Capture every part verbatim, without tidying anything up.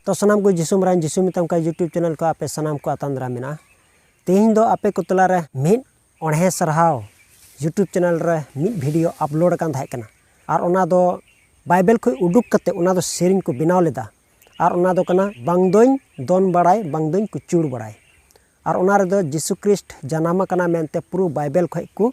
ᱛᱚ ᱥᱟᱱᱟᱢ ᱠᱚ ᱡᱤᱥᱩ ᱢᱟᱨᱟᱝ ᱡᱤᱥᱩ ᱢᱮᱛᱟᱢ ᱠᱟᱱ YouTube channel ᱠᱚ ᱟᱯᱮ ᱥᱟᱱᱟᱢ ᱠᱚ ᱟᱛᱟᱝ ᱫᱟᱨᱟᱢ ᱢᱮᱱᱟᱜᱼᱟ᱾ ᱛᱮᱦᱮᱧ ᱫᱚ ᱟᱯᱮ ᱠᱚ ᱛᱟᱞᱟᱨᱮ ᱢᱤᱫ ᱚᱬᱦᱮ ᱥᱟᱨᱦᱟᱣ YouTube channel ᱨᱮ ᱢᱤᱫ video upload ᱟᱠᱟᱱ ᱛᱟᱦᱮᱸ ᱠᱟᱱᱟ᱾ ᱟᱨ ᱚᱱᱟ ᱫᱚ ᱵᱟᱭᱵᱮᱞ ᱠᱷᱚᱱ ᱩᱰᱩᱠ ᱠᱟᱛᱮ ᱚᱱᱟ ᱫᱚ ᱥᱮᱨᱮᱧ ᱠᱚ ᱵᱮᱱᱟᱣ ᱞᱮᱫᱟ᱾ ᱟᱨ ᱚᱱᱟ ᱫᱚ ᱠᱟᱱᱟ ᱵᱟᱝ ᱫᱚᱧ ᱫᱚᱱ ᱵᱟᱲᱟᱭ, ᱵᱟᱝ ᱫᱚᱧ ᱠᱩᱪᱩᱲ ᱵᱟᱲᱟᱭ᱾ ᱟᱨ ᱚᱱᱟ ᱨᱮᱫᱚ ᱡᱤᱥᱩ ᱠᱨᱤᱥᱴ ᱡᱟᱱᱟᱢ ᱟᱠᱟᱱᱟ ᱢᱮᱱᱛᱮ ᱯᱩᱨᱟᱹ ᱵᱟᱭᱵᱮᱞ ᱠᱷᱚᱱ ᱠᱚ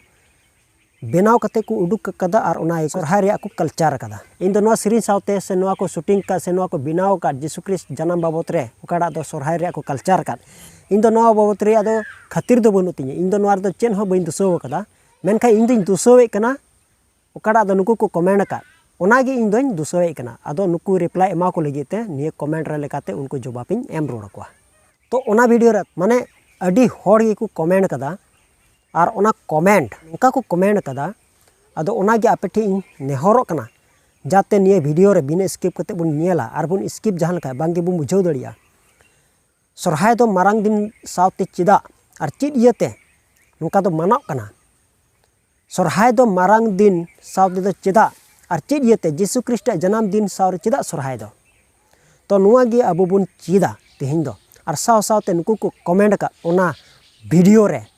ᱵᱮᱱᱟᱣ ᱠᱟᱛᱮ ᱠᱚ ᱩᱰᱩᱠ ᱟᱠᱟᱫᱟ ᱟᱨ ᱚᱱᱟ ᱥᱚᱨᱦᱟᱭ ᱨᱮᱭᱟᱜ ᱠᱚ culture ᱟᱠᱟᱫᱟ᱾ ᱤᱧ ᱫᱚ ᱱᱚᱣᱟ ᱥᱮᱨᱮᱧ ᱥᱟᱶᱛᱮ ᱥᱮ ᱱᱚᱣᱟ ᱠᱚ shooting ᱟᱠᱟᱫ ᱥᱮ ᱱᱚᱣᱟ ᱠᱚ ᱵᱮᱱᱟᱣ ᱟᱠᱟᱫ ᱡᱤᱥᱩ ᱠᱨᱤᱥᱴ ᱡᱟᱱᱟᱢ ᱵᱟᱵᱚᱛ ᱨᱮ ᱚᱠᱟᱴᱟᱜ ᱫᱚ ᱥᱚᱨᱦᱟᱭ ᱨᱮᱭᱟᱜ ᱠᱚ culture ᱟᱠᱟᱫ, ᱤᱧ ᱫᱚ ᱱᱚᱣᱟ ᱵᱟᱵᱚᱛ ᱨᱮᱭᱟᱜ ᱫᱚ ᱠᱷᱟᱹᱛᱤᱨ ᱫᱚ ᱵᱟᱹᱱᱩᱜ ᱛᱤᱧᱟᱹ᱾ ᱤᱧ ᱫᱚ ᱱᱚᱣᱟ ᱨᱮᱫᱚ ᱪᱮᱫ ᱦᱚᱸ ᱵᱟᱹᱧ ᱫᱩᱥᱟᱹᱣ ᱟᱠᱟᱫᱟ᱾ ᱢᱮᱱᱠᱷᱟᱱ ᱤᱧ ᱫᱚᱧ ᱫᱩᱥᱟᱹᱣᱮᱫ ᱠᱟᱱᱟ ᱚᱠᱟᱴᱟᱜ ᱫᱚ ᱱᱩᱠᱩ ᱠᱚ comment ᱟᱠᱟᱫ, ᱚᱱᱟᱜᱮ ᱤᱧ ᱫᱚᱧ ᱫᱩᱥᱟᱹᱣᱮᱫ ᱠᱟᱱᱟ᱾ ᱟᱫᱚ ᱱᱩᱠᱩ reply ᱮᱢᱟ ᱠᱚ ᱞᱟᱹᱜᱤᱫ ᱛᱮ ᱱᱤᱭᱟᱹ comment ᱨᱮ ᱞᱮᱠᱟᱛᱮ ᱩᱱᱠᱩ ᱡᱚᱵᱟᱵ ᱤᱧ ᱮᱢ ᱨᱩᱣᱟᱹᱲ ᱟᱠᱚᱣᱟ᱾ ᱛᱚ ᱚᱱᱟ video ᱨᱮ ᱢᱟᱱᱮ ᱟᱹᱰᱤ ᱦᱚᱲ ᱜᱮᱠᱚ comment ᱠᱟᱫᱟ᱾ ᱟᱨ ᱚᱱᱟ comment ᱱᱚᱝᱠᱟ ᱠᱚ comment ᱠᱟᱫᱟ, ᱟᱫᱚ ᱚᱱᱟᱜᱮ ᱟᱯᱮ ᱴᱷᱮᱱ ᱤᱧ ᱱᱮᱦᱚᱨᱚᱜ ᱠᱟᱱᱟ, ᱡᱟᱛᱮ ᱱᱤᱭᱟᱹ video ᱨᱮ ᱵᱤᱱᱟᱹ skip ᱠᱟᱛᱮ ᱵᱚᱱ ᱧᱮᱞᱟ ᱟᱨ ᱵᱚᱱ skip ᱡᱟᱦᱟᱸ ᱞᱮᱠᱟ ᱵᱟᱝ ᱜᱮᱵᱚᱱ ᱵᱩᱡᱷᱟᱹᱣ ᱫᱟᱲᱮᱭᱟᱜᱼᱟ᱾ ᱥᱚᱨᱦᱟᱭ ᱫᱚ ᱢᱟᱨᱟᱝ ᱫᱤᱱ ᱥᱟᱶᱛᱮ ᱪᱮᱫᱟᱜ ᱟᱨ ᱪᱮᱫ ᱤᱭᱟᱹᱛᱮ ᱱᱚᱝᱠᱟ ᱫᱚ ᱢᱟᱱᱟᱜ ᱠᱟᱱᱟ? ᱥᱚᱨᱦᱟᱭ ᱫᱚ ᱢᱟᱨᱟᱝ ᱫᱤᱱ ᱥᱟᱶ ᱛᱮᱫᱚ ᱪᱮᱫᱟᱜ ᱟᱨ ᱪᱮᱫ ᱤᱭᱟᱹᱛᱮ ᱡᱤᱥᱩ ᱠᱨᱤᱥᱴᱟᱜ ᱡᱟᱱᱟᱢ ᱫᱤᱱ ᱥᱟᱶ ᱨᱮ ᱪᱮᱫᱟᱜ ᱥᱚᱨᱦᱟᱭ ᱫᱚ? ᱛᱚ ᱱᱚᱣᱟ ᱜᱮ ᱟᱵᱚ ᱵᱚᱱ ᱪᱮᱫᱟ ᱛᱮᱦᱮᱧ ᱫᱚ᱾ ᱟᱨ ᱥᱟᱶ ᱥᱟᱶᱛᱮ ᱱᱩᱠᱩ ᱠᱚ comment ᱟᱠᱟᱫ ᱚᱱᱟ video ᱨᱮ,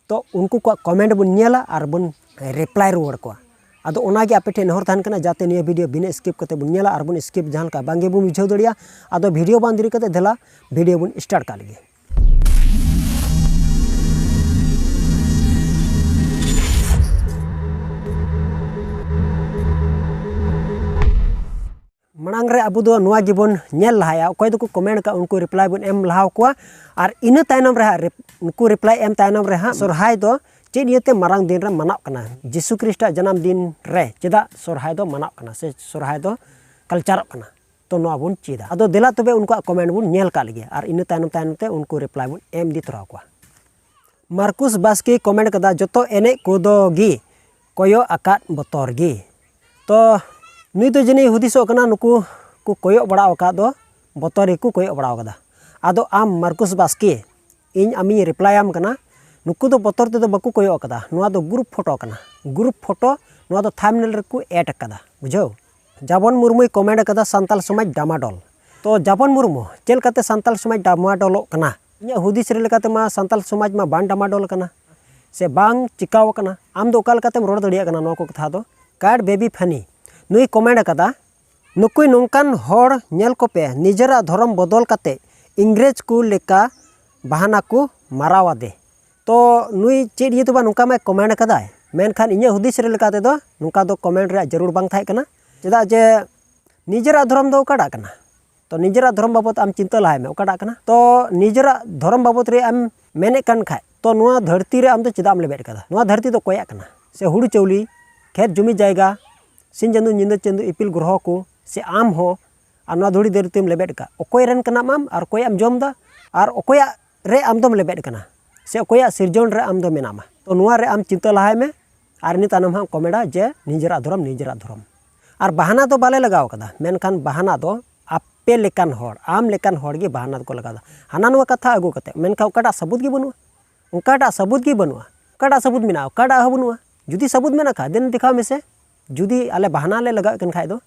ᱛᱚ ᱩᱱᱠᱩ ᱠᱚᱣᱟᱜ comment ᱵᱚᱱ ᱧᱮᱞᱟ ᱟᱨ ᱵᱚᱱ reply ᱨᱩᱣᱟᱹᱲ ᱠᱚᱣᱟ᱾ ᱟᱫᱚ ᱚᱱᱟᱜᱮ ᱟᱯᱮ ᱴᱷᱮᱱ ᱱᱮᱦᱚᱨ ᱛᱟᱦᱮᱱ ᱠᱟᱱᱟ, ᱡᱟᱛᱮ ᱱᱤᱭᱟᱹ video ᱵᱤᱱᱟᱹ skip ᱠᱟᱛᱮ ᱵᱚᱱ ᱧᱮᱞᱟ ᱟᱨ ᱵᱚᱱ skip ᱡᱟᱦᱟᱸ ᱞᱮᱠᱟ ᱵᱟᱝ ᱜᱮᱵᱚᱱ ᱵᱩᱡᱷᱟᱹᱣ ᱫᱟᱲᱮᱭᱟᱜᱼᱟ᱾ ᱟᱫᱚ video ᱵᱟᱝ ᱫᱮᱨᱤ ᱠᱟᱛᱮ ᱫᱮᱞᱟ video ᱵᱚᱱ start ᱠᱟᱜ ᱞᱮᱜᱮ᱾ ᱢᱟᱲᱟᱝ ᱨᱮ ᱟᱵᱚ ᱫᱚ ᱱᱚᱣᱟ ᱜᱮᱵᱚᱱ ᱧᱮᱞ ᱞᱟᱦᱟᱭᱟ, ᱚᱠᱚᱭ ᱫᱚᱠᱚ comment ᱟᱠᱟᱫ ᱩᱱᱠᱩ reply ᱵᱚᱱ ᱮᱢ ᱞᱟᱦᱟ ᱟᱠᱚᱣᱟ᱾ ᱟᱨ ᱤᱱᱟᱹ ᱛᱟᱭᱱᱚᱢ ᱨᱮ ᱦᱟᱸᱜ rep-, ᱩᱱᱠᱩ reply ᱮᱢ ᱛᱟᱭᱱᱚᱢ ᱨᱮ ᱦᱟᱸᱜ ᱥᱚᱨᱦᱟᱭ ᱫᱚ ᱪᱮᱫ ᱤᱭᱟᱹᱛᱮ ᱢᱟᱨᱟᱝ ᱫᱤᱱ ᱨᱮ ᱢᱟᱱᱟᱜ ᱠᱟᱱᱟ, ᱡᱤᱥᱩ ᱠᱨᱤᱥᱴᱟᱜ ᱡᱟᱱᱟᱢ ᱫᱤᱱ ᱨᱮ ᱪᱮᱫᱟᱜ ᱥᱚᱨᱦᱟᱭ ᱫᱚ ᱢᱟᱱᱟᱜ ᱠᱟᱱᱟ ᱥᱮ ᱥᱚᱨᱦᱟᱭ ᱫᱚ cultureᱚᱜ ᱠᱟᱱᱟ, ᱛᱚ ᱱᱚᱣᱟ ᱵᱚᱱ ᱪᱮᱫᱟ᱾ ᱟᱫᱚ ᱫᱮᱞᱟ ᱛᱚᱵᱮ ᱩᱱᱠᱩᱣᱟᱜ comment ᱵᱚᱱ ᱧᱮᱞ ᱠᱟᱜ ᱞᱮᱜᱮ ᱟᱨ ᱤᱱᱟᱹ ᱛᱟᱭᱱᱚᱢ ᱛᱟᱭᱱᱚᱢ ᱛᱮ ᱩᱱᱠᱩ reply ᱵᱚᱱ ᱮᱢ ᱤᱫᱤ ᱛᱚᱨᱟ ᱟᱠᱚᱣᱟ᱾ ᱢᱟᱨᱠᱩᱥ ᱵᱟᱥᱠᱮ comment ᱠᱟᱫᱟ, "ᱡᱚᱛᱚ ᱮᱱᱮᱡ ᱠᱚᱫᱚ ᱜᱮ ᱠᱚᱭᱚᱜ ᱟᱠᱟᱫ ᱵᱚᱛᱚᱨ ᱜᱮ᱾" ᱛᱚ ᱱᱩᱭ ᱫᱚ ᱡᱟᱹᱱᱤᱡ ᱦᱩᱫᱤᱥᱚᱜ ᱠᱟᱱᱟ ᱱᱩᱠᱩ ᱠᱚ ᱠᱚᱭᱚᱜ ᱵᱟᱲᱟ ᱟᱠᱟᱫ ᱫᱚ ᱵᱚᱛᱚᱨ ᱜᱮᱠᱚ ᱠᱚᱭᱚᱜ ᱵᱟᱲᱟ ᱟᱠᱟᱫᱟ᱾ ᱟᱫᱚ ᱟᱢ ᱢᱟᱨᱠᱩᱥ ᱵᱟᱥᱠᱮ, ᱤᱧ ᱟᱢᱤᱧ reply ᱟᱢ ᱠᱟᱱᱟ, ᱱᱩᱠᱩ ᱫᱚ ᱵᱚᱛᱚᱨ ᱛᱮᱫᱚ ᱵᱟᱠᱚ ᱠᱚᱭᱚᱜ ᱟᱠᱟᱫᱟ᱾ ᱱᱚᱣᱟ ᱫᱚ group photo ᱠᱟᱱᱟ, group photo ᱱᱚᱣᱟ ᱫᱚ thumbnail ᱨᱮᱠᱚ add ᱟᱠᱟᱫᱟ, ᱵᱩᱡᱷᱟᱹᱣ᱾ ᱡᱟᱵᱚᱱ ᱢᱩᱨᱢᱩᱭ comment ᱟᱠᱟᱫᱟ, "ᱥᱟᱱᱛᱟᱞ ᱥᱚᱢᱟᱡᱽ ᱰᱟᱢᱟᱰᱚᱞ᱾" ᱛᱚ ᱡᱟᱵᱚᱱ ᱢᱩᱨᱢᱩ, ᱪᱮᱫ ᱞᱮᱠᱟᱛᱮ ᱥᱟᱱᱛᱟᱞ ᱥᱚᱢᱟᱡᱽ ᱰᱟᱢᱟᱰᱚᱞᱚᱜ ᱠᱟᱱᱟ? ᱤᱧᱟᱹᱜ ᱦᱩᱫᱤᱥ ᱨᱮ ᱞᱮᱠᱟᱛᱮ ᱢᱟ ᱥᱟᱱᱛᱟᱞ ᱥᱚᱢᱟᱡᱽ ᱢᱟ ᱵᱟᱝ ᱰᱟᱢᱟᱰᱚᱞ ᱠᱟᱱᱟ ᱥᱮ ᱵᱟᱝ ᱪᱤᱠᱟᱣ ᱟᱠᱟᱱᱟ᱾ ᱟᱢ ᱫᱚ ᱚᱠᱟ ᱞᱮᱠᱟᱛᱮᱢ ᱨᱚᱲ ᱫᱟᱲᱮᱭᱟᱜ ᱠᱟᱱᱟ ᱱᱚᱣᱟ ᱠᱚ ᱠᱟᱛᱷᱟ ᱫᱚ? ᱠᱟᱴ ᱵᱮᱵᱤ ᱯᱷᱟᱱᱤ ᱱᱩᱭ ᱠᱚᱢᱮᱱᱴ ᱟᱠᱟᱫᱟ, ᱱᱩᱠᱩᱭ ᱱᱚᱝᱠᱟᱱ ᱦᱚᱲ ᱧᱮᱞ ᱠᱚᱯᱮ, ᱱᱤᱡᱮᱨᱟᱜ ᱫᱷᱚᱨᱚᱢ ᱵᱚᱫᱚᱞ ᱠᱟᱛᱮ ᱤᱝᱨᱮᱡᱽ ᱠᱚ ᱞᱮᱠᱟ ᱵᱟᱦᱟᱱᱟ ᱠᱚ ᱢᱟᱨᱟᱣ ᱟᱫᱮ᱾ ᱛᱚ ᱱᱩᱭ ᱪᱮᱫ ᱤᱭᱟᱹ ᱛᱮ ᱵᱟᱝ ᱱᱚᱝᱠᱟ ᱢᱟᱭ ᱠᱚᱢᱮᱱᱴ ᱟᱠᱟᱫᱟᱭ, ᱢᱮᱱᱠᱷᱟᱱ ᱤᱧᱟᱹᱜ ᱦᱩᱫᱤᱥ ᱨᱮ ᱞᱮᱠᱟ ᱛᱮᱫᱚ ᱱᱚᱝᱠᱟ ᱫᱚ ᱠᱚᱢᱮᱱᱴ ᱨᱮᱭᱟᱜ ᱡᱟᱹᱨᱩᱲ ᱵᱟᱝ ᱛᱟᱦᱮᱸ ᱠᱟᱱᱟ᱾ ᱪᱮᱫᱟᱜ ᱡᱮ ᱱᱤᱡᱮᱨᱟᱜ ᱫᱷᱚᱨᱚᱢ ᱫᱚ ᱚᱠᱟᱴᱟᱜ ᱠᱟᱱᱟ? ᱛᱚ ᱱᱤᱡᱮᱨᱟᱜ ᱫᱷᱚᱨᱚᱢ ᱵᱟᱵᱚᱫ ᱟᱢ ᱪᱤᱱᱛᱟᱹ ᱞᱟᱦᱟᱭ ᱢᱮ, ᱚᱠᱟᱴᱟᱜ ᱠᱟᱱᱟ? ᱛᱚ ᱱᱤᱡᱮᱨᱟᱜ ᱫᱷᱚᱨᱚᱢ ᱵᱟᱵᱚᱫ ᱨᱮ ᱟᱢ ᱢᱮᱱᱮᱫ ᱠᱟᱱ ᱠᱷᱟᱡ, ᱛᱚ ᱱᱚᱣᱟ ᱫᱷᱟᱹᱨᱛᱤ ᱨᱮ ᱟᱢ ᱫᱚ ᱪᱮᱫᱟᱜ ᱮᱢ ᱞᱮᱵᱮᱫ ᱠᱟᱫᱟ? ᱱᱚᱣᱟ ᱫᱷᱟᱹᱨᱛᱤ ᱫᱚ ᱚᱠᱚᱭᱟᱜ ᱠᱟᱱᱟ? ᱥᱮ ᱦᱩᱲᱩ ᱪᱟᱣᱞᱮ, ᱠᱷᱮᱛ ᱡᱩᱢᱤ ᱡᱟᱭᱜᱟ, ᱥᱤᱧ ᱪᱟᱸᱫᱳ ᱧᱤᱫᱟᱹ ᱪᱟᱸᱫᱳ ᱤᱯᱤᱞ ᱜᱨᱚᱦᱚ ᱠᱚ, ᱥᱮ ᱟᱢ ᱦᱚᱸ, ᱟᱨ ᱱᱚᱣᱟ ᱫᱷᱩᱲᱤ ᱫᱷᱟᱹᱨᱛᱤᱢ ᱞᱮᱵᱮᱫ ᱠᱟᱜ, ᱚᱠᱚᱭ ᱨᱮᱱ ᱠᱟᱱᱟᱢ ᱟᱢ ᱟᱨ ᱚᱠᱚᱭᱟᱜ ᱮᱢ ᱡᱚᱢ ᱮᱫᱟ ᱟᱨ ᱚᱠᱚᱭᱟᱜ ᱨᱮ ᱟᱢ ᱫᱚᱢ ᱞᱮᱵᱮᱫ ᱠᱟᱱᱟ ᱥᱮ ᱚᱠᱚᱭᱟᱜ ᱥᱤᱨᱡᱚᱱ ᱨᱮ ᱟᱢ ᱫᱚ ᱢᱮᱱᱟᱢᱟ? ᱛᱚ ᱱᱚᱣᱟ ᱨᱮ ᱟᱢ ᱪᱤᱱᱛᱟᱹ ᱞᱟᱦᱟᱭ ᱢᱮ, ᱟᱨ ᱤᱱᱟᱹ ᱛᱟᱭᱱᱚᱢ ᱦᱟᱸᱜ ᱠᱚᱢᱮᱱᱴᱟ ᱡᱮ ᱱᱤᱡᱮᱨᱟᱜ ᱫᱷᱚᱨᱚᱢ, ᱱᱤᱡᱮᱨᱟᱜ ᱫᱷᱚᱨᱚᱢ᱾ ᱟᱨ ᱵᱟᱦᱟᱱᱟ ᱫᱚ ᱵᱟᱞᱮ ᱞᱟᱜᱟᱣ ᱠᱟᱫᱟ, ᱢᱮᱱᱠᱷᱟᱱ ᱵᱟᱦᱟᱱᱟ ᱫᱚ ᱟᱯᱮ ᱞᱮᱠᱟᱱ ᱦᱚᱲ, ᱟᱢ ᱞᱮᱠᱟᱱ ᱦᱚᱲ ᱜᱮ ᱵᱟᱦᱟᱱᱟ ᱫᱚᱠᱚ ᱞᱟᱜᱟᱣᱫᱟ, ᱦᱟᱱᱟ ᱱᱚᱣᱟ ᱠᱟᱛᱷᱟ ᱟᱹᱜᱩ ᱠᱟᱛᱮ᱾ ᱢᱮᱱᱠᱷᱟᱱ ᱚᱠᱟᱴᱟᱜ ᱥᱟᱹᱵᱩᱛ ᱜᱮ ᱵᱟᱹᱱᱩᱜᱼᱟ, ᱚᱠᱟᱴᱟᱜ ᱥᱟᱹᱵᱩᱛ ᱜᱮ ᱵᱟᱹᱱᱩᱜᱼᱟ, ᱚᱠᱟᱴᱟᱜ ᱥᱟᱹᱵᱩᱛ ᱢᱮᱱᱟᱜᱼᱟ? ᱚᱠᱟᱴᱟᱜ ᱦᱚᱸ ᱵᱟᱹᱱᱩᱜᱼᱟ᱾ ᱡᱩᱫᱤ ᱥᱟᱹᱵᱩᱛ ᱢᱮᱱᱟᱜ ᱠᱷᱟᱡ ᱫᱮᱱ ᱫᱮᱠᱷᱟᱣ ᱢᱮᱥᱮ᱾ ᱡᱩᱫᱤ ᱟᱞᱮ ᱵᱟᱦᱟᱱᱟ ᱞᱮ ᱞᱟᱜᱟᱣᱮᱫ ᱠᱟᱱ ᱠᱷᱟᱡ ᱫᱚ,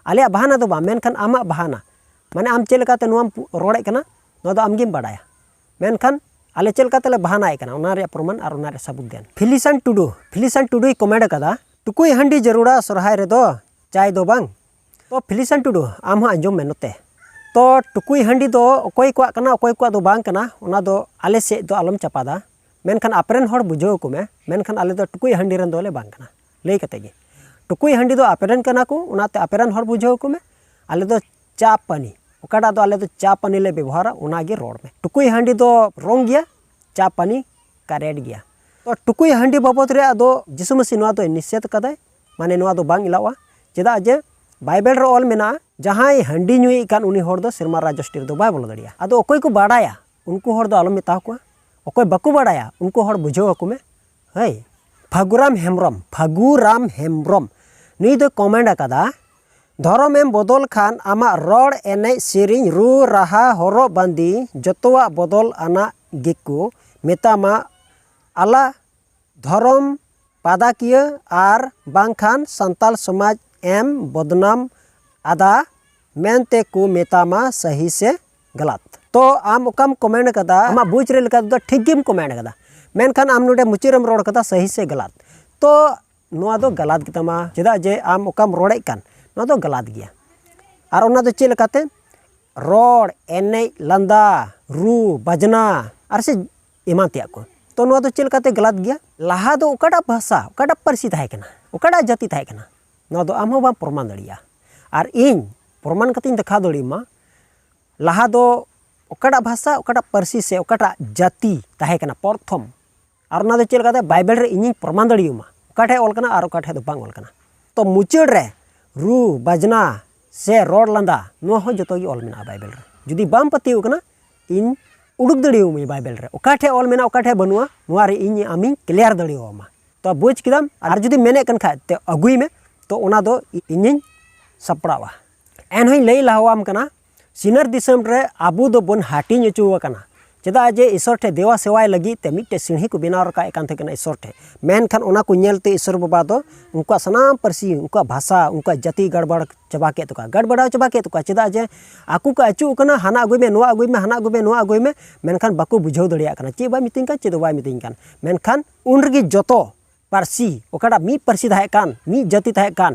ᱟᱞᱮᱭᱟᱜ ᱵᱟᱦᱟᱱᱟ ᱫᱚ ᱵᱟᱝ, ᱢᱮᱱᱠᱷᱟᱱ ᱟᱢᱟᱜ ᱵᱟᱦᱟᱱᱟ, ᱢᱟᱱᱮ ᱟᱢ ᱪᱮᱫ ᱞᱮᱠᱟᱛᱮ ᱱᱚᱣᱟᱢ ᱯᱩ-, ᱨᱚᱲᱮᱫ ᱠᱟᱱᱟ, ᱱᱚᱣᱟ ᱫᱚ ᱟᱢ ᱜᱮᱢ ᱵᱟᱰᱟᱭᱟ᱾ ᱢᱮᱱᱠᱷᱟᱱ ᱟᱞᱮ ᱪᱮᱫ ᱞᱮᱠᱟ ᱛᱮᱞᱮ ᱵᱟᱦᱟᱱᱟᱭᱮᱫ ᱠᱟᱱᱟ, ᱚᱱᱟ ᱨᱮᱭᱟᱜ ᱯᱨᱚᱢᱟᱱ ᱟᱨ ᱚᱱᱟ ᱨᱮᱭᱟᱜ ᱥᱟᱹᱵᱩᱛ ᱫᱮᱱ᱾ ᱯᱷᱤᱞᱤᱥᱟᱱ ᱴᱩᱰᱩ, ᱯᱷᱤᱞᱤᱥᱟᱱ ᱴᱩᱰᱩᱭ ᱠᱚᱢᱮᱱᱴ ᱟᱠᱟᱫᱟ, "ᱴᱩᱠᱩᱡ ᱦᱟᱺᱰᱤ ᱡᱟᱹᱨᱩᱲᱟ ᱥᱚᱨᱦᱟᱭ ᱨᱮᱫᱚ, ᱪᱟᱭ ᱫᱚ ᱵᱟᱝ?" ᱛᱚ ᱯᱷᱤᱞᱤᱥᱟᱱ ᱴᱩᱰᱩ, ᱟᱢ ᱦᱚᱸ ᱟᱸᱡᱚᱢ ᱢᱮ ᱱᱚᱛᱮ᱾ ᱛᱚ ᱴᱩᱠᱩᱡ ᱦᱟᱺᱰᱤ ᱫᱚ ᱚᱠᱚᱭ ᱠᱚᱣᱟᱜ ᱠᱟᱱᱟ, ᱚᱠᱚᱭ ᱠᱚᱣᱟᱜ ᱫᱚ ᱵᱟᱝ ᱠᱟᱱᱟ, ᱚᱱᱟ ᱫᱚ ᱟᱞᱮ ᱥᱮᱫ ᱫᱚ ᱟᱞᱚᱢ ᱪᱟᱯᱟᱫᱟ᱾ ᱢᱮᱱᱠᱷᱟᱱ ᱟᱯᱮᱨᱮᱱ ᱦᱚᱲ ᱵᱩᱡᱷᱟᱹᱣ ᱟᱠᱚ ᱢᱮ, ᱢᱮᱱᱠᱷᱟᱱ ᱟᱞᱮ ᱫᱚ ᱴᱩᱠᱩᱡ ᱦᱟᱺᱰᱤ ᱨᱮᱱ ᱫᱚᱞᱮ ᱵᱟᱝ ᱠᱟᱱᱟ, ᱞᱟᱹᱭ ᱠᱟᱛᱮ ᱜᱮ᱾ ᱴᱩᱠᱩᱡ ᱦᱟᱺᱰᱤ ᱫᱚ ᱟᱯᱮᱨᱮᱱ ᱠᱟᱱᱟ ᱠᱚ, ᱚᱱᱟᱛᱮ ᱟᱯᱮᱨᱮᱱ ᱦᱚᱲ ᱵᱩᱡᱷᱟᱹᱣ ᱟᱠᱚ ᱢᱮ᱾ ᱟᱞᱮ ᱫᱚ ᱪᱟ ᱯᱟᱹᱱᱤ, ᱚᱠᱟᱴᱟᱜ ᱫᱚ ᱟᱞᱮ ᱫᱚ ᱪᱟ ᱯᱟᱹᱱᱤ ᱞᱮ ᱵᱮᱵᱚᱦᱟᱨᱟ, ᱚᱱᱟᱜᱮ ᱨᱚᱲ ᱢᱮ᱾ ᱴᱩᱠᱩᱡ ᱦᱟᱺᱰᱤ ᱫᱚ ᱨᱚᱝ ᱜᱮᱭᱟ, ᱪᱟ ᱯᱟᱹᱱᱤ ᱠᱟᱨᱮᱴ ᱜᱮᱭᱟ᱾ ᱛᱚ ᱴᱩᱠᱩᱡ ᱦᱟᱺᱰᱤ ᱵᱟᱵᱚᱫ ᱨᱮ ᱟᱫᱚ ᱡᱤᱥᱩ ᱢᱟᱹᱥᱤ ᱱᱚᱣᱟ ᱫᱚᱭ ᱱᱤᱥᱮᱫ ᱠᱟᱫᱟᱭ, ᱢᱟᱱᱮ ᱱᱚᱣᱟ ᱫᱚ ᱵᱟᱝ ᱮᱞᱟᱣᱟ᱾ ᱪᱮᱫᱟᱜ ᱡᱮ ᱵᱟᱭᱵᱮᱞ ᱨᱮ ᱚᱞ ᱢᱮᱱᱟᱜᱼᱟ, ᱡᱟᱦᱟᱸᱭ ᱦᱟᱺᱰᱤ ᱧᱩᱭᱮᱫ ᱠᱟᱱ ᱩᱱᱤ ᱦᱚᱲ ᱫᱚ ᱥᱮᱨᱢᱟ ᱨᱟᱡᱽ ᱨᱟᱥᱴᱨᱤ ᱨᱮᱫᱚ ᱵᱟᱭ ᱵᱚᱞᱚ ᱫᱟᱲᱮᱭᱟᱜᱼᱟ᱾ ᱟᱫᱚ ᱚᱠᱚᱭ ᱠᱚ ᱵᱟᱲᱟᱭᱟ ᱩᱱᱠᱩ ᱦᱚᱲ ᱫᱚ ᱟᱞᱚᱢ ᱢᱮᱛᱟ ᱠᱚᱣᱟ, ᱚᱠᱚᱭ ᱵᱟᱠᱚ ᱵᱟᱲᱟᱭᱟ ᱩᱱᱠᱩ ᱦᱚᱲ ᱵᱩᱡᱷᱟᱹᱣ ᱟᱠᱚ ᱢᱮ᱾ ᱦᱳᱭ, ᱯᱷᱟᱹᱜᱩᱨᱟᱢ ᱦᱮᱢᱵᱨᱚᱢ, ᱯᱷᱟᱹᱜᱩᱨᱟᱢ ᱦᱮᱢᱵᱨᱚᱢ, ᱱᱩᱭ ᱫᱚ ᱠᱚᱢᱮᱱᱴ ᱟᱠᱟᱫᱟ, "ᱫᱷᱚᱨᱚᱢ ᱮᱢ ᱵᱚᱫᱚᱞ ᱠᱷᱟᱱ ᱟᱢᱟᱜ ᱨᱚᱲ, ᱮᱱᱮᱡ, ᱥᱮᱨᱮᱧ, ᱨᱩ, ᱨᱟᱦᱟ, ᱦᱚᱨᱚᱜ ᱵᱟᱸᱫᱮ ᱡᱚᱛᱚᱣᱟᱜ ᱵᱚᱫᱚᱞ ᱟᱱᱟᱜ ᱜᱮᱠᱚ ᱢᱮᱛᱟᱢᱟ᱾ ᱟᱞᱟ ᱫᱷᱚᱨᱚᱢ ᱯᱟᱫᱟᱠᱤᱭᱟᱹ ᱟᱨ ᱵᱟᱝᱠᱷᱟᱱ ᱥᱟᱱᱛᱟᱞ ᱥᱚᱢᱟᱡᱽ ᱮᱢ ᱵᱚᱫᱱᱟᱢ ᱟᱫᱟ, ᱢᱮᱱᱛᱮ ᱠᱚ ᱢᱮᱛᱟᱢᱟ ᱥᱟᱹᱦᱤ ᱥᱮ ᱜᱟᱞᱟᱛ᱾ ᱛᱚ ᱟᱢ ᱚᱠᱟᱢ ᱠᱚᱢᱮᱱᱴ ᱠᱟᱫᱟ, ᱟᱢᱟᱜ ᱵᱩᱡᱽ ᱨᱮ ᱞᱮᱠᱟ ᱛᱮᱫᱚ ᱴᱷᱤᱠ ᱜᱮᱢ ᱠᱚᱢᱮᱱᱴ ᱠᱟᱫᱟ, ᱢᱮᱱᱠᱷᱟᱱ ᱟᱢ ᱱᱚᱰᱮ ᱢᱩᱪᱟᱹᱫ ᱨᱮᱢ ᱨᱚᱲ ᱠᱟᱫᱟ ᱥᱟᱹᱦᱤ ᱥᱮ ᱜᱟᱞᱟᱛ᱾ ᱛᱚ ᱱᱚᱣᱟ ᱫᱚ ᱜᱟᱞᱟᱛ ᱜᱮᱛᱟᱢᱟ, ᱪᱮᱫᱟᱜ ᱡᱮ ᱟᱢ ᱚᱠᱟᱢ ᱨᱚᱲᱮᱫ ᱠᱟᱱ, ᱱᱚᱣᱟ ᱫᱚ ᱜᱟᱞᱟᱛ ᱜᱮᱭᱟ᱾ ᱟᱨ ᱚᱱᱟ ᱫᱚ ᱪᱮᱫ ᱞᱮᱠᱟᱛᱮ? ᱨᱚᱲ, ᱮᱱᱮᱡ, ᱞᱟᱸᱫᱟ, ᱨᱩ, ᱵᱟᱡᱽᱱᱟ, ᱟᱨ ᱥᱮ ᱮᱢᱟᱱ ᱛᱮᱭᱟᱜ ᱠᱚ᱾ ᱛᱚ ᱱᱚᱣᱟ ᱫᱚ ᱪᱮᱫ ᱞᱮᱠᱟᱛᱮ ᱜᱟᱞᱟᱛ ᱜᱮᱭᱟ? ᱞᱟᱦᱟ ᱫᱚ ᱚᱠᱟᱴᱟᱜ ᱵᱷᱟᱥᱟ, ᱚᱠᱟᱴᱟᱜ ᱯᱟᱹᱨᱥᱤ ᱛᱟᱦᱮᱸ ᱠᱟᱱᱟ, ᱚᱠᱟᱴᱟᱜ ᱡᱟᱹᱛᱤ ᱛᱟᱦᱮᱸ ᱠᱟᱱᱟ, ᱱᱚᱣᱟ ᱫᱚ ᱟᱢ ᱦᱚᱸ ᱵᱟᱢ ᱯᱨᱚᱢᱟᱱ ᱫᱟᱲᱮᱭᱟᱜᱼᱟ᱾ ᱟᱨ ᱤᱧ ᱯᱨᱚᱢᱟᱱ ᱠᱟᱛᱮᱧ ᱫᱮᱠᱷᱟᱣ ᱫᱟᱲᱮᱭᱟᱢᱟ, ᱞᱟᱦᱟ ᱫᱚ ᱚᱠᱟᱴᱟᱜ ᱵᱷᱟᱥᱟ, ᱚᱠᱟᱴᱟᱜ ᱯᱟᱹᱨᱥᱤ ᱥᱮ ᱚᱠᱟᱴᱟᱜ ᱡᱟᱹᱛᱤ ᱛᱟᱦᱮᱸ ᱠᱟᱱᱟ ᱯᱨᱚᱛᱷᱚᱢ, ᱟᱨ ᱚᱱᱟ ᱫᱚ ᱪᱮᱫ ᱞᱮᱠᱟᱛᱮ ᱵᱟᱭᱵᱮᱞ ᱨᱮ ᱤᱧᱤᱧ ᱯᱨᱚᱢᱟᱱ ᱫᱟᱲᱮᱭᱟᱢᱟ, ᱚᱠᱟ ᱴᱷᱮᱡ ᱚᱞ ᱠᱟᱱᱟ ᱟᱨ ᱚᱠᱟ ᱴᱷᱮᱡ ᱫᱚ ᱵᱟᱝ ᱚᱞ ᱠᱟᱱᱟ᱾ ᱛᱚ ᱢᱩᱪᱟᱹᱫ ᱨᱮ ᱨᱩ, ᱵᱟᱡᱽᱱᱟ ᱥᱮ ᱨᱚᱲ ᱞᱟᱸᱫᱟ, ᱱᱚᱣᱟ ᱦᱚᱸ ᱡᱚᱛᱚ ᱜᱮ ᱚᱞ ᱢᱮᱱᱟᱜᱼᱟ ᱵᱟᱭᱵᱮᱞ ᱨᱮ᱾ ᱡᱩᱫᱤ ᱵᱟᱢ ᱯᱟᱹᱛᱭᱟᱹᱣ ᱠᱟᱱᱟ, ᱤᱧ ᱩᱰᱩᱠ ᱫᱟᱲᱮᱭᱟᱢᱟᱹᱧ ᱵᱟᱭᱵᱮᱞ ᱨᱮ, ᱚᱠᱟ ᱴᱷᱮᱡ ᱚᱞ ᱢᱮᱱᱟᱜᱼᱟ, ᱚᱠᱟ ᱴᱷᱮᱡ ᱵᱟᱹᱱᱩᱜᱼᱟ, ᱱᱚᱣᱟ ᱨᱮ ᱤᱧ ᱟᱢᱤᱧ ᱠᱞᱤᱭᱟᱨ ᱫᱟᱲᱮᱭᱟᱢᱟ᱾ ᱛᱚ ᱵᱩᱡᱽ ᱠᱮᱫᱟᱢ? ᱟᱨ ᱡᱩᱫᱤ ᱢᱮᱱᱮᱫ ᱠᱟᱱ ᱠᱷᱟᱡ ᱛᱮ ᱟᱹᱜᱩᱭ ᱢᱮ, ᱛᱚ ᱚᱱᱟ ᱫᱚ ᱤᱧᱤᱧ ᱥᱟᱯᱲᱟᱣᱟ᱾ ᱮᱱᱦᱚᱸᱧ ᱞᱟᱹᱭ ᱞᱟᱦᱟᱣᱟᱢ ᱠᱟᱱᱟ, ᱥᱤᱱᱟᱹᱨ ᱫᱤᱥᱚᱢ ᱨᱮ ᱟᱵᱚ ᱫᱚᱵᱚᱱ ᱦᱟᱹᱴᱤᱧ ᱦᱚᱪᱚ ᱟᱠᱟᱱᱟ᱾ ᱪᱮᱫᱟᱜ ᱡᱮ ᱤᱥᱚᱨ ᱴᱷᱮᱱ ᱫᱮᱣᱟ ᱥᱮᱣᱟᱭ ᱞᱟᱹᱜᱤᱫ ᱛᱮ ᱢᱤᱫᱴᱮᱡ ᱥᱤᱲᱦᱤ ᱠᱚ ᱵᱮᱱᱟᱣ ᱨᱟᱠᱟᱵ ᱠᱟᱱ ᱛᱟᱦᱮᱸ ᱠᱟᱱᱟ ᱤᱥᱚᱨ ᱴᱷᱮᱱ᱾ ᱢᱮᱱᱠᱷᱟᱱ ᱚᱱᱟ ᱠᱚ ᱧᱮᱞᱛᱮ ᱤᱥᱚᱨ ᱵᱟᱵᱟ ᱫᱚ ᱩᱱᱠᱩᱣᱟᱜ ᱥᱟᱱᱟᱢ ᱯᱟᱹᱨᱥᱤ, ᱩᱱᱠᱩᱣᱟᱜ ᱵᱷᱟᱥᱟ, ᱩᱱᱠᱩᱣᱟᱜ ᱡᱟᱹᱛᱤ ᱜᱟᱲᱵᱟᱲ ᱪᱟᱵᱟ ᱠᱮᱫ ᱛᱟᱠᱚᱣᱟ, ᱜᱟᱲᱵᱟᱲᱟᱣ ᱪᱟᱵᱟ ᱠᱮᱫ ᱛᱟᱠᱚᱣᱟ᱾ ᱪᱮᱫᱟᱜ ᱡᱮ ᱟᱠᱚ ᱠᱚ ᱟᱹᱪᱩᱜ ᱠᱟᱱᱟ, ᱦᱟᱱᱟ ᱟᱹᱜᱩᱭ ᱢᱮ, ᱱᱚᱣᱟ ᱟᱹᱜᱩᱭ ᱢᱮ, ᱦᱟᱱᱟ ᱟᱹᱜᱩᱭ ᱢᱮ, ᱱᱚᱣᱟ ᱟᱹᱜᱩᱭ ᱢᱮ, ᱢᱮᱱᱠᱷᱟᱱ ᱵᱟᱠᱚ ᱵᱩᱡᱷᱟᱹᱣ ᱫᱟᱲᱮᱭᱟᱜ ᱠᱟᱱᱟ, ᱪᱮᱫ ᱵᱟᱭ ᱢᱤᱛᱟᱹᱧ ᱠᱟᱱ, ᱪᱮᱫ ᱦᱚᱸ ᱵᱟᱭ ᱢᱤᱛᱟᱹᱧ ᱠᱟᱱ᱾ ᱢᱮᱱᱠᱷᱟᱱ ᱩᱱ ᱨᱮᱜᱮ ᱡᱚᱛᱚ ᱯᱟᱹᱨᱥᱤ, ᱚᱠᱟᱴᱟᱜ ᱢᱤᱫ ᱯᱟᱹᱨᱥᱤ ᱛᱟᱦᱮᱸ ᱠᱟᱱ, ᱢᱤᱫ ᱡᱟᱹᱛᱤ ᱛᱟᱦᱮᱸ ᱠᱟᱱ,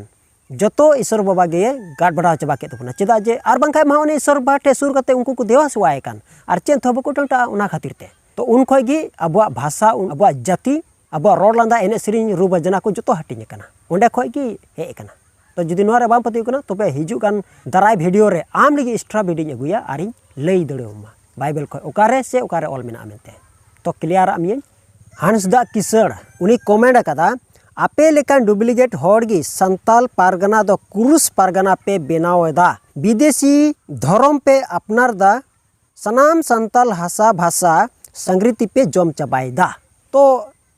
ᱡᱚᱛᱚ ᱤᱥᱚᱨ ᱵᱟᱵᱟ ᱜᱮ ᱜᱟᱲᱵᱟᱲᱟᱣ ᱪᱟᱵᱟ ᱠᱮᱫ ᱛᱟᱵᱚᱱᱟ᱾ ᱪᱮᱫᱟᱜ ᱡᱮ ᱟᱨ ᱵᱟᱝᱠᱷᱟᱱ ᱢᱟ ᱚᱱᱮ ᱤᱥᱚᱨ ᱵᱟᱵᱟ ᱴᱷᱮᱱ ᱥᱩᱨ ᱠᱟᱛᱮ ᱩᱱᱠᱩ ᱠᱚ ᱫᱮᱣᱟ ᱥᱮᱣᱟᱭ ᱠᱟᱱ, ᱟᱨ ᱪᱮᱫ ᱦᱚᱸ ᱵᱟᱠᱚ ᱴᱟᱱᱴᱟᱜᱼᱟ ᱚᱱᱟ ᱠᱷᱟᱹᱛᱤᱨ ᱛᱮ᱾ ᱛᱚ ᱩᱱ ᱠᱷᱚᱡ ᱜᱮ ᱟᱵᱚᱣᱟᱜ ᱵᱷᱟᱥᱟ, ᱟᱵᱚᱣᱟᱜ ᱡᱟᱹᱛᱤ, ᱟᱵᱚᱣᱟᱜ ᱨᱚᱲ ᱞᱟᱸᱫᱟ, ᱮᱱᱮᱡ ᱥᱮᱨᱮᱧ, ᱨᱩ ᱵᱟᱡᱽᱱᱟ ᱠᱚ ᱡᱚᱛᱚ ᱦᱟᱹᱴᱤᱧ ᱟᱠᱟᱱᱟ, ᱚᱸᱰᱮ ᱠᱷᱚᱡ ᱜᱮ ᱦᱮᱡ ᱟᱠᱟᱱᱟ᱾ ᱛᱚ ᱡᱩᱫᱤ ᱱᱚᱣᱟ ᱨᱮ ᱵᱟᱢ ᱯᱟᱹᱛᱭᱟᱹᱣ ᱠᱟᱱᱟ, ᱛᱚᱵᱮ ᱦᱤᱡᱩᱜ ᱠᱟᱱ ᱫᱟᱨᱟᱭ ᱵᱷᱤᱰᱤᱭᱳ ᱨᱮ ᱟᱢ ᱞᱟᱹᱜᱤᱫ ᱮᱠᱥᱴᱨᱟ ᱵᱷᱤᱰᱤᱭᱳᱧ ᱟᱹᱜᱩᱭᱟ ᱟᱨᱤᱧ ᱞᱟᱹᱭ ᱫᱟᱲᱮᱭᱟᱢᱟ ᱵᱟᱭᱵᱮᱞ ᱠᱷᱚᱡ ᱚᱠᱟᱨᱮ ᱥᱮ ᱚᱠᱟᱨᱮ ᱚᱞ ᱢᱮᱱᱟᱜᱼᱟ ᱢᱮᱱᱛᱮ᱾ ᱛᱚ ᱠᱞᱤᱭᱟᱨᱟᱜ ᱢᱤᱭᱟᱹᱧ᱾ ᱦᱟᱸᱥᱫᱟ ᱠᱤᱥᱟᱹᱬ, ᱩᱱᱤ ᱠᱚᱢᱮᱱᱴ ᱟᱠᱟᱫᱟ, "ᱟᱯᱮ ᱞᱮᱠᱟᱱ ᱰᱩᱯᱞᱤᱠᱮᱴ ᱦᱚᱲ ᱜᱮ ᱥᱟᱱᱛᱟᱞ ᱯᱟᱨᱜᱟᱱᱟ ᱫᱚ ᱠᱩᱨᱩᱥ ᱯᱟᱨᱜᱟᱱᱟ ᱯᱮ ᱵᱮᱱᱟᱣ ᱮᱫᱟ, ᱵᱤᱫᱮᱥᱤ ᱫᱷᱚᱨᱚᱢ ᱯᱮ ᱟᱯᱱᱟᱨ ᱫᱟ, ᱥᱟᱱᱟᱢ ᱥᱟᱱᱛᱟᱞ ᱦᱟᱥᱟ ᱵᱷᱟᱥᱟ ᱥᱟᱝᱨᱤᱛᱤ ᱯᱮ ᱡᱚᱢ ᱪᱟᱵᱟᱭᱮᱫᱟ᱾" ᱛᱚ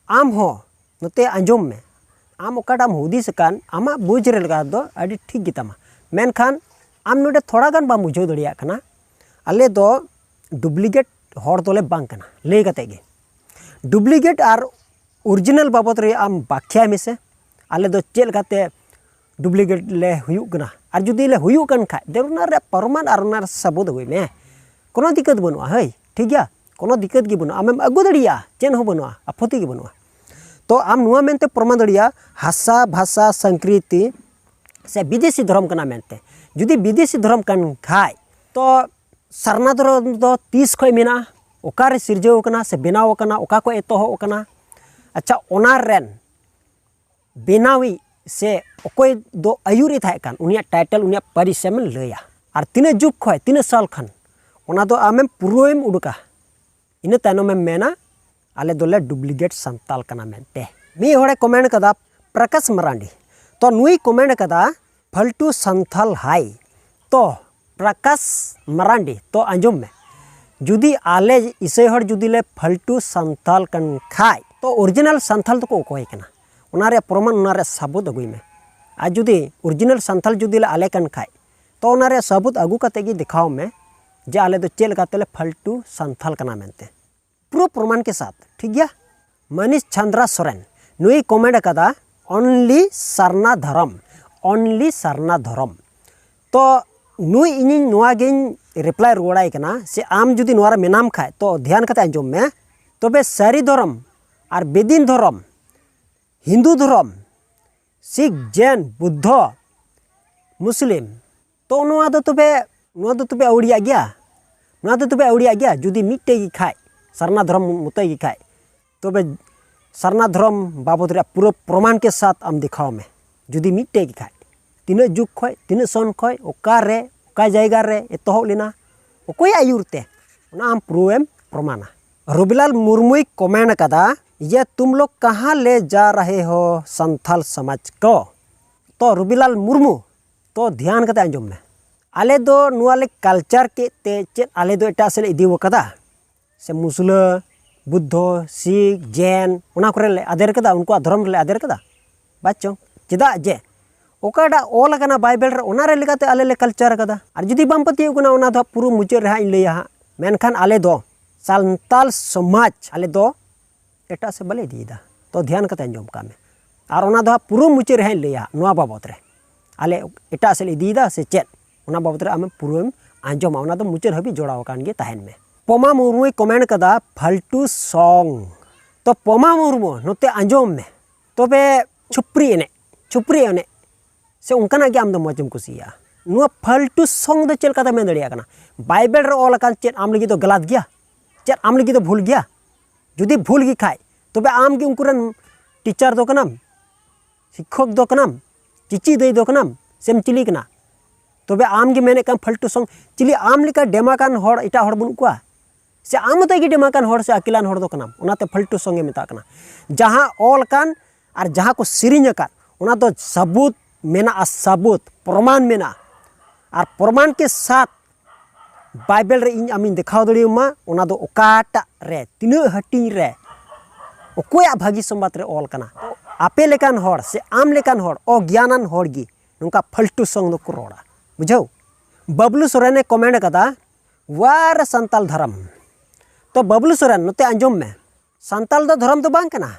ᱟᱢ ᱦᱚᱸ ᱱᱚᱛᱮ ᱟᱸᱡᱚᱢ ᱢᱮ, ᱟᱢ ᱚᱠᱟᱴᱟᱜ ᱮᱢ ᱦᱩᱫᱤᱥ ᱟᱠᱟᱱ, ᱟᱢᱟᱜ ᱵᱩᱡᱽ ᱨᱮ ᱞᱮᱠᱟ ᱫᱚ ᱟᱹᱰᱤ ᱴᱷᱤᱠ ᱜᱮᱛᱟᱢᱟ, ᱢᱮᱱᱠᱷᱟᱱ ᱟᱢ ᱱᱚᱰᱮ ᱛᱷᱚᱲᱟ ᱜᱟᱱ ᱵᱟᱢ ᱵᱩᱡᱷᱟᱹᱣ ᱫᱟᱲᱮᱭᱟᱜ ᱠᱟᱱᱟ᱾ ᱟᱞᱮ ᱫᱚ ᱰᱩᱯᱞᱤᱠᱮᱴ ᱦᱚᱲ ᱫᱚᱞᱮ ᱵᱟᱝ ᱠᱟᱱᱟ ᱞᱟᱹᱭ ᱠᱟᱛᱮ ᱜᱮ᱾ ᱰᱩᱯᱞᱤᱠᱮᱴ ᱟᱨ ᱚᱨᱤᱡᱤᱱᱟᱞ ᱵᱟᱵᱚᱫ ᱨᱮ ᱟᱢ ᱵᱟᱠᱷᱭᱟᱭ ᱢᱮᱥᱮ, ᱟᱞᱮ ᱫᱚ ᱪᱮᱫ ᱞᱮᱠᱟᱛᱮ ᱰᱩᱯᱞᱤᱠᱮᱴ ᱞᱮ ᱦᱩᱭᱩᱜ ᱠᱟᱱᱟ᱾ ᱟᱨ ᱡᱩᱫᱤ ᱞᱮ ᱦᱩᱭᱩᱜ ᱠᱟᱱ ᱠᱷᱟᱡ, ᱫᱮᱱ ᱚᱱᱟ ᱨᱮᱭᱟᱜ ᱯᱨᱚᱢᱟᱱ ᱟᱨ ᱚᱱᱟ ᱨᱮᱭᱟᱜ ᱥᱟᱹᱵᱩᱫ ᱟᱹᱜᱩᱭ ᱢᱮ᱾ ᱠᱳᱱᱳ ᱫᱤᱠᱠᱟᱹᱛ ᱵᱟᱹᱱᱩᱜᱼᱟ᱾ ᱦᱳᱭ, ᱴᱷᱤᱠ ᱜᱮᱭᱟ, ᱠᱳᱱᱳ ᱫᱤᱠᱠᱟᱹᱛ ᱜᱮ ᱵᱟᱹᱱᱩᱜᱼᱟ, ᱟᱢᱮᱢ ᱟᱹᱜᱩ ᱫᱟᱲᱮᱭᱟᱜᱼᱟ, ᱪᱮᱫ ᱦᱚᱸ ᱵᱟᱹᱱᱩᱜᱼᱟ, ᱟᱯᱚᱛᱤ ᱜᱮ ᱵᱟᱹᱱᱩᱜᱼᱟ᱾ ᱛᱚ ᱟᱢ ᱱᱚᱣᱟ ᱢᱮᱱᱛᱮ ᱯᱨᱚᱢᱟᱱ ᱫᱟᱲᱮᱭᱟᱜᱼᱟ, ᱦᱟᱥᱟ, ᱵᱷᱟᱥᱟ, ᱥᱚᱝᱥᱠᱨᱤᱛᱤ ᱥᱮ ᱵᱤᱫᱮᱥᱤ ᱫᱷᱚᱨᱚᱢ ᱠᱟᱱᱟ ᱢᱮᱱᱛᱮ᱾ ᱡᱩᱫᱤ ᱵᱤᱫᱮᱥᱤ ᱫᱷᱚᱨᱚᱢ ᱠᱟᱱ ᱠᱷᱟᱡ, ᱛᱚ ᱥᱟᱨᱱᱟ ᱫᱷᱚᱨᱚᱢ ᱫᱚ ᱛᱤᱥ ᱠᱷᱚᱡ ᱢᱮᱱᱟᱜᱼᱟ, ᱚᱠᱟᱨᱮ ᱥᱤᱨᱡᱟᱹᱣ ᱟᱠᱟᱱᱟ ᱥᱮ ᱵᱮᱱᱟᱣ ᱟᱠᱟᱱᱟ, ᱚᱠᱟ ᱠᱷᱚᱡ ᱮᱛᱚᱦᱚᱵ ᱟᱠᱟᱱᱟ? ᱟᱪᱪᱷᱟ, ᱚᱱᱟ ᱨᱮᱱ ᱵᱮᱱᱟᱣᱤᱡ ᱥᱮ ᱚᱠᱚᱭ ᱫᱚ ᱟᱹᱭᱩᱨᱮ ᱛᱟᱦᱮᱸ ᱠᱟᱱ, ᱩᱱᱤᱭᱟᱜ ᱴᱟᱭᱴᱮᱞ, ᱩᱱᱤᱭᱟᱜ ᱯᱟᱹᱨᱤᱥ ᱮᱢ ᱞᱟᱹᱭᱟ᱾ ᱟᱨ ᱛᱤᱱᱟᱹᱜ ᱡᱩᱜᱽ ᱠᱷᱚᱡ, ᱛᱤᱱᱟᱹᱜ ᱥᱟᱞ ᱠᱷᱚᱱ, ᱚᱱᱟ ᱫᱚ ᱟᱢᱮᱢ ᱯᱩᱨᱟᱹᱣᱮᱢ ᱩᱰᱩᱠᱟ᱾ ᱤᱱᱟᱹ ᱛᱟᱭᱱᱚᱢᱮᱢ ᱢᱮᱱᱟ, "ᱟᱞᱮ ᱫᱚᱞᱮ ᱰᱩᱯᱞᱤᱠᱮᱴ ᱥᱟᱱᱛᱟᱞ ᱠᱟᱱᱟ" ᱢᱮᱱᱛᱮ᱾ ᱢᱤᱫ ᱦᱚᱲᱮ ᱠᱚᱢᱮᱱᱴ ᱠᱟᱫᱟ, ᱯᱨᱟᱠᱟᱥ ᱢᱟᱨᱟᱱᱰᱤ᱾ ᱛᱚ ᱱᱩᱭ ᱠᱚᱢᱮᱱᱴ ᱠᱟᱫᱟ, "ᱯᱷᱟᱞᱴᱩ ᱥᱟᱱᱛᱷᱟᱞ ᱦᱟᱭ"᱾ ᱛᱚ ᱯᱨᱟᱠᱟᱥ ᱢᱟᱨᱟᱱᱰᱤ, ᱛᱚ ᱟᱸᱡᱚᱢ ᱢᱮ, ᱡᱩᱫᱤ ᱟᱞᱮ ᱤᱥᱟᱹᱭ ᱦᱚᱲ ᱡᱩᱫᱤ ᱞᱮ ᱯᱷᱟᱞᱴᱩ ᱥᱟᱱᱛᱷᱟᱞ ᱠᱟᱱ ᱠᱷᱟᱡ, ᱛᱚ ᱚᱨᱤᱡᱤᱱᱟᱞ ᱥᱟᱱᱛᱷᱟᱞ ᱫᱚᱠᱚ ᱚᱠᱚᱭ ᱠᱟᱱᱟ? ᱚᱱᱟ ᱨᱮᱭᱟᱜ ᱯᱨᱚᱢᱟᱱ, ᱚᱱᱟ ᱨᱮᱭᱟᱜ ᱥᱟᱵᱩᱛ ᱟᱹᱜᱩᱭ ᱢᱮ᱾ ᱟᱨ ᱡᱩᱫᱤ ᱚᱨᱤᱡᱤᱱᱟᱞ ᱥᱟᱱᱛᱷᱟᱞ ᱡᱩᱫᱤ ᱞᱮ ᱟᱞᱮ ᱠᱟᱱ ᱠᱷᱟᱡ, ᱛᱚ ᱚᱱᱟ ᱨᱮᱭᱟᱜ ᱥᱟᱵᱩᱛ ᱟᱹᱜᱩ ᱠᱟᱛᱮ ᱜᱮ ᱫᱮᱠᱷᱟᱣ ᱢᱮ ᱡᱮ ᱟᱞᱮ ᱫᱚ ᱪᱮᱫ ᱞᱮᱠᱟ ᱛᱮᱞᱮ ᱯᱷᱟᱞᱴᱩ ᱥᱟᱱᱛᱷᱟᱞ ᱠᱟᱱᱟ ᱢᱮᱱᱛᱮ᱾ ᱯᱩᱨᱟᱹ ᱯᱨᱚᱢᱟᱱ ᱠᱮ ᱥᱟᱛᱷ, ᱴᱷᱤᱠ ᱜᱮᱭᱟ? ᱢᱟᱱᱤᱥ ᱪᱷᱟᱱᱫᱽᱨᱟ ᱥᱚᱨᱮᱱ, ᱱᱩᱭ ᱠᱚᱢᱮᱱᱴ ᱟᱠᱟᱫᱟ, "ᱚᱱᱞᱤ ᱥᱟᱨᱱᱟ ᱫᱷᱚᱨᱚᱢ, ᱚᱱᱞᱤ ᱥᱟᱨᱱᱟ ᱫᱷᱚᱨᱚᱢ"᱾ ᱛᱚ ᱱᱩᱭ ᱤᱧᱤᱧ ᱱᱚᱣᱟ ᱜᱤᱧ ᱨᱤᱯᱞᱟᱭ ᱨᱩᱣᱟᱹᱲᱟᱭ ᱠᱟᱱᱟ, ᱥᱮ ᱟᱢ ᱡᱩᱫᱤ ᱱᱚᱣᱟ ᱨᱮ ᱢᱮᱱᱟᱢ ᱠᱷᱟᱡ, ᱛᱚ ᱫᱷᱮᱭᱟᱱ ᱠᱟᱛᱮ ᱟᱸᱡᱚᱢ ᱢᱮ᱾ ᱛᱚᱵᱮ ᱥᱟᱹᱨᱤ ᱫᱷᱚᱨᱚᱢ ᱟᱨ ᱵᱮᱫᱤᱱ ᱫᱷᱚᱨᱚᱢ, ᱦᱤᱱᱫᱩ ᱫᱷᱚᱨᱚᱢ, ᱥᱤᱠᱷ, ᱡᱮᱱ, ᱵᱩᱫᱽᱫᱷᱚ, ᱢᱩᱥᱞᱤᱢ, ᱛᱚ ᱱᱚᱣᱟ ᱫᱚ ᱛᱚᱵᱮ, ᱱᱚᱣᱟ ᱫᱚ ᱛᱚᱵᱮ ᱟᱹᱣᱲᱤᱭᱟᱜ ᱜᱮᱭᱟ? ᱱᱚᱣᱟ ᱫᱚ ᱛᱚᱵᱮ ᱟᱹᱣᱲᱤᱭᱟᱜ ᱜᱮᱭᱟ? ᱡᱩᱫᱤ ᱢᱤᱫᱴᱮᱡ ᱜᱮ ᱠᱷᱟᱡ, ᱥᱟᱨᱱᱟ ᱫᱷᱚᱨᱚᱢ ᱢᱚᱛᱚᱭ ᱜᱮ ᱠᱷᱟᱡ, ᱛᱚᱵᱮ ᱥᱟᱨᱱᱟ ᱫᱷᱚᱨᱚᱢ ᱵᱟᱵᱚᱫ ᱨᱮᱭᱟᱜ ᱯᱩᱨᱟᱹ ᱯᱨᱚᱢᱟᱱ ᱠᱮ ᱥᱟᱛᱷ ᱟᱢ ᱫᱮᱠᱷᱟᱣ ᱢᱮ᱾ ᱡᱩᱫᱤ ᱢᱤᱫᱴᱮᱡ ᱜᱮ ᱠᱷᱟᱡ, ᱛᱤᱱᱟᱹᱜ ᱡᱩᱜᱽ ᱠᱷᱚᱡ, ᱛᱤᱱᱟᱹᱜ ᱥᱚᱱ ᱠᱷᱚᱡ, ᱚᱠᱟᱨᱮ, ᱚᱠᱟ ᱡᱟᱭᱜᱟ ᱨᱮ ᱮᱛᱚᱦᱚᱵ ᱞᱮᱱᱟ, ᱚᱠᱚᱭᱟᱜ ᱟᱹᱭᱩᱨ ᱛᱮ, ᱚᱱᱟ ᱟᱢ ᱯᱩᱨᱟᱹᱣᱮᱢ ᱯᱨᱚᱢᱟᱱᱟ᱾ ᱨᱚᱵᱤᱞᱟᱞ ᱢᱩᱨᱢᱩᱭ ᱠᱚᱢᱮᱱᱴ ᱟᱠᱟᱫᱟ, "ᱭᱮ ᱛᱩᱢ ᱞᱳᱜ ᱠᱟᱦᱟᱸ ᱞᱮ ᱡᱟ ᱨᱟᱦᱮ ᱦᱳ ᱥᱟᱱᱛᱷᱟᱞ ᱥᱚᱢᱟᱡᱽ ᱠᱚ?" ᱛᱚ ᱨᱚᱵᱤᱞᱟᱞ ᱢᱩᱨᱢᱩ, ᱛᱚ ᱫᱷᱮᱭᱟᱱ ᱠᱟᱛᱮ ᱟᱸᱡᱚᱢ ᱢᱮ᱾ ᱟᱞᱮ ᱫᱚ ᱱᱚᱣᱟ ᱞᱮ ᱠᱟᱞᱪᱟᱨ ᱠᱮᱫ ᱛᱮ ᱪᱮᱫ ᱟᱞᱮ ᱫᱚ ᱮᱴᱟᱜ ᱥᱮᱫ ᱞᱮ ᱤᱫᱤ ᱟᱠᱟᱫᱟ? ᱥᱮ ᱢᱩᱥᱞᱟᱹ, ᱵᱩᱫᱽᱫᱷᱚ, ᱥᱤᱠᱷ, ᱡᱮᱱ, ᱚᱱᱟ ᱠᱚᱨᱮ ᱞᱮ ᱟᱫᱮᱨ ᱠᱟᱫᱟ, ᱩᱱᱠᱩᱣᱟᱜ ᱫᱷᱚᱨᱚᱢ ᱨᱮᱞᱮ ᱟᱫᱮᱨ ᱠᱟᱫᱟ? ᱵᱟᱪᱚᱝ᱾ ᱪᱮᱫᱟᱜ ᱡᱮ ᱚᱠᱟᱴᱟᱜ ᱚᱞ ᱟᱠᱟᱱᱟ ᱵᱟᱭᱵᱮᱞ ᱨᱮ, ᱚᱱᱟ ᱨᱮ ᱞᱮᱠᱟᱛᱮ ᱟᱞᱮ ᱞᱮ ᱠᱟᱞᱪᱟᱨ ᱟᱠᱟᱫᱟ᱾ ᱟᱨ ᱡᱩᱫᱤ ᱵᱟᱢ ᱯᱟᱹᱛᱭᱟᱹᱣ ᱠᱟᱱᱟ, ᱚᱱᱟ ᱫᱚ ᱦᱟᱸᱜ ᱯᱩᱨᱟᱹ ᱢᱩᱪᱟᱹᱫ ᱨᱮ ᱦᱟᱸᱜ ᱤᱧ ᱞᱟᱹᱭᱟ ᱦᱟᱸᱜ᱾ ᱢᱮᱱᱠᱷᱟᱱ ᱟᱞᱮ ᱫᱚ ᱥᱟᱱᱛᱟᱞ ᱥᱚᱢᱟᱡᱽ, ᱟᱞᱮ ᱫᱚ ᱮᱴᱟᱜ ᱥᱮᱫ ᱵᱟᱞᱮ ᱤᱫᱤᱭᱮᱫᱟ᱾ ᱛᱚ ᱫᱷᱮᱭᱟᱱ ᱠᱟᱛᱮ ᱟᱸᱡᱚᱢ ᱠᱟᱜ ᱢᱮ᱾ ᱟᱨ ᱚᱱᱟ ᱫᱚ ᱦᱟᱸᱜ ᱯᱩᱨᱟᱹ ᱢᱩᱪᱟᱹᱫ ᱨᱮ ᱦᱟᱸᱜ ᱤᱧ ᱞᱟᱹᱭᱟ ᱱᱚᱣᱟ ᱵᱟᱵᱚᱛ ᱨᱮ᱾ ᱟᱞᱮ ᱮᱴᱟᱜ ᱥᱮᱫ ᱞᱮ ᱤᱫᱤᱭᱮᱫᱟ ᱥᱮ ᱪᱮᱫ, ᱚᱱᱟ ᱵᱟᱵᱚᱫ ᱨᱮ ᱟᱢᱮᱢ ᱯᱩᱨᱟᱹᱢ ᱟᱸᱡᱚᱢᱟ᱾ ᱚᱱᱟ ᱫᱚ ᱢᱩᱪᱟᱹᱫ ᱦᱟᱹᱵᱤᱡ ᱡᱚᱲᱟᱣ ᱟᱠᱟᱱ ᱜᱮ ᱛᱟᱦᱮᱱ ᱢᱮ᱾ ᱯᱚᱢᱟ ᱢᱩᱨᱢᱩᱭ ᱠᱚᱢᱮᱱᱴ ᱠᱟᱫᱟ, "ᱯᱷᱟᱞᱛᱩ ᱥᱚᱝ᱾" ᱛᱚ ᱯᱚᱢᱟ ᱢᱩᱨᱢᱩ, ᱱᱚᱛᱮ ᱟᱸᱡᱚᱢ ᱢᱮ᱾ ᱛᱚᱵᱮ ᱪᱷᱩᱯᱨᱤ ᱮᱱᱮᱡ, ᱪᱷᱩᱯᱨᱤ ᱮᱱᱮᱡ ᱥᱮ ᱚᱱᱠᱟᱱᱟᱜ ᱜᱮ ᱟᱢ ᱫᱚ ᱢᱚᱡᱽ ᱮᱢ ᱠᱩᱥᱤᱭᱟᱜᱼᱟ? ᱱᱚᱣᱟ ᱯᱷᱟᱞᱛᱩ ᱥᱚᱝ ᱫᱚ ᱪᱮᱫ ᱞᱮᱠᱟᱛᱮ ᱢᱮᱱ ᱫᱟᱲᱮᱭᱟᱜ ᱠᱟᱱᱟ? ᱵᱟᱭᱵᱮᱞ ᱨᱮ ᱚᱞ ᱟᱠᱟᱱ ᱪᱮᱫ ᱟᱢ ᱞᱟᱹᱜᱤᱫ ᱫᱚ ᱜᱟᱞᱟᱛ ᱜᱮᱭᱟ? ᱪᱮᱫ ᱟᱢ ᱞᱟᱹᱜᱤᱫ ᱫᱚ ᱵᱷᱩᱞ ᱜᱮᱭᱟ? ᱡᱩᱫᱤ ᱵᱷᱩᱞ ᱜᱮ ᱠᱷᱟᱡ, ᱛᱚᱵᱮ ᱟᱢ ᱜᱮ ᱩᱱᱠᱩ ᱨᱮᱱ ᱴᱤᱪᱟᱨ ᱫᱚ ᱠᱟᱱᱟᱢ, ᱥᱤᱠᱠᱷᱚᱠ ᱫᱚ ᱠᱟᱱᱟᱢ, ᱪᱤᱪᱤ ᱫᱟᱹᱭ ᱫᱚ ᱠᱟᱱᱟᱢ, ᱥᱮᱢ ᱪᱤᱞᱤ ᱠᱟᱱᱟ? ᱛᱚᱵᱮ ᱟᱢ ᱜᱮ ᱢᱮᱱᱮᱫ ᱠᱟᱱ ᱯᱷᱟᱞᱛᱩ ᱥᱚᱝ, ᱪᱤᱞᱤ ᱟᱢ ᱞᱮᱠᱟ ᱰᱮᱢᱟᱠᱟᱱ ᱦᱚᱲ ᱮᱴᱟᱜ ᱦᱚᱲ ᱵᱟᱹᱱᱩᱜ ᱠᱚᱣᱟ? ᱥᱮ ᱟᱢ ᱢᱚᱛᱚ ᱜᱮ ᱰᱮᱢᱟᱠᱟᱱ ᱦᱚᱲ ᱥᱮ ᱟᱹᱠᱤᱞᱟᱱ ᱦᱚᱲ ᱫᱚ ᱠᱟᱱᱟᱢ? ᱚᱱᱟᱛᱮ ᱯᱷᱟᱞᱛᱩ ᱥᱚᱝ ᱮ ᱢᱮᱛᱟᱜ ᱠᱟᱱᱟ᱾ ᱡᱟᱦᱟᱸ ᱚᱞ ᱟᱠᱟᱱ ᱟᱨ ᱡᱟᱦᱟᱸ ᱠᱚ ᱥᱮᱨᱮᱧ ᱟᱠᱟᱫ, ᱚᱱᱟ ᱫᱚ ᱥᱟᱵᱩᱛ ᱢᱮᱱᱟᱜᱼᱟ, ᱥᱟᱵᱩᱛ, ᱯᱨᱚᱢᱟᱱ ᱢᱮᱱᱟᱜᱼᱟ᱾ ᱟᱨ ᱯᱨᱚᱢᱟᱱ ᱠᱮ ᱥᱟᱛ ᱵᱟᱭᱵᱮᱞ ᱨᱮ ᱤᱧ ᱟᱢᱤᱧ ᱫᱮᱠᱷᱟᱣ ᱫᱟᱲᱮᱭᱟᱢᱟ, ᱚᱱᱟ ᱫᱚ ᱚᱠᱟᱴᱟᱜ ᱨᱮ, ᱛᱤᱱᱟᱹᱜ ᱦᱟᱹᱴᱤᱧ ᱨᱮ, ᱚᱠᱚᱭᱟᱜ ᱵᱷᱟᱹᱜᱤ ᱥᱚᱢᱵᱟᱫ ᱨᱮ ᱚᱞ ᱠᱟᱱᱟ᱾ ᱟᱯᱮ ᱞᱮᱠᱟᱱ ᱦᱚᱲ ᱥᱮ ᱟᱢ ᱞᱮᱠᱟᱱ ᱦᱚᱲ, ᱚᱜᱽᱭᱟᱱᱟᱱ ᱦᱚᱲ ᱜᱮ ᱱᱚᱝᱠᱟ ᱯᱷᱟᱞᱛᱩ ᱥᱚᱝ ᱫᱚᱠᱚ ᱨᱚᱲᱟ, ᱵᱩᱡᱷᱟᱹᱣ? ᱵᱟᱵᱞᱩ ᱥᱚᱨᱮᱱᱮ ᱠᱚᱢᱮᱱᱴ ᱟᱠᱟᱫᱟ, "ᱣᱟᱨ ᱥᱟᱱᱛᱟᱞ ᱫᱷᱚᱨᱚᱢ᱾" ᱛᱚ ᱵᱟᱵᱞᱩ ᱥᱚᱨᱮᱱ, ᱱᱚᱛᱮ ᱟᱸᱡᱚᱢ ᱢᱮ, ᱥᱟᱱᱛᱟᱞ ᱫᱚ ᱫᱷᱚᱨᱚᱢ ᱫᱚ ᱵᱟᱝ ᱠᱟᱱᱟ᱾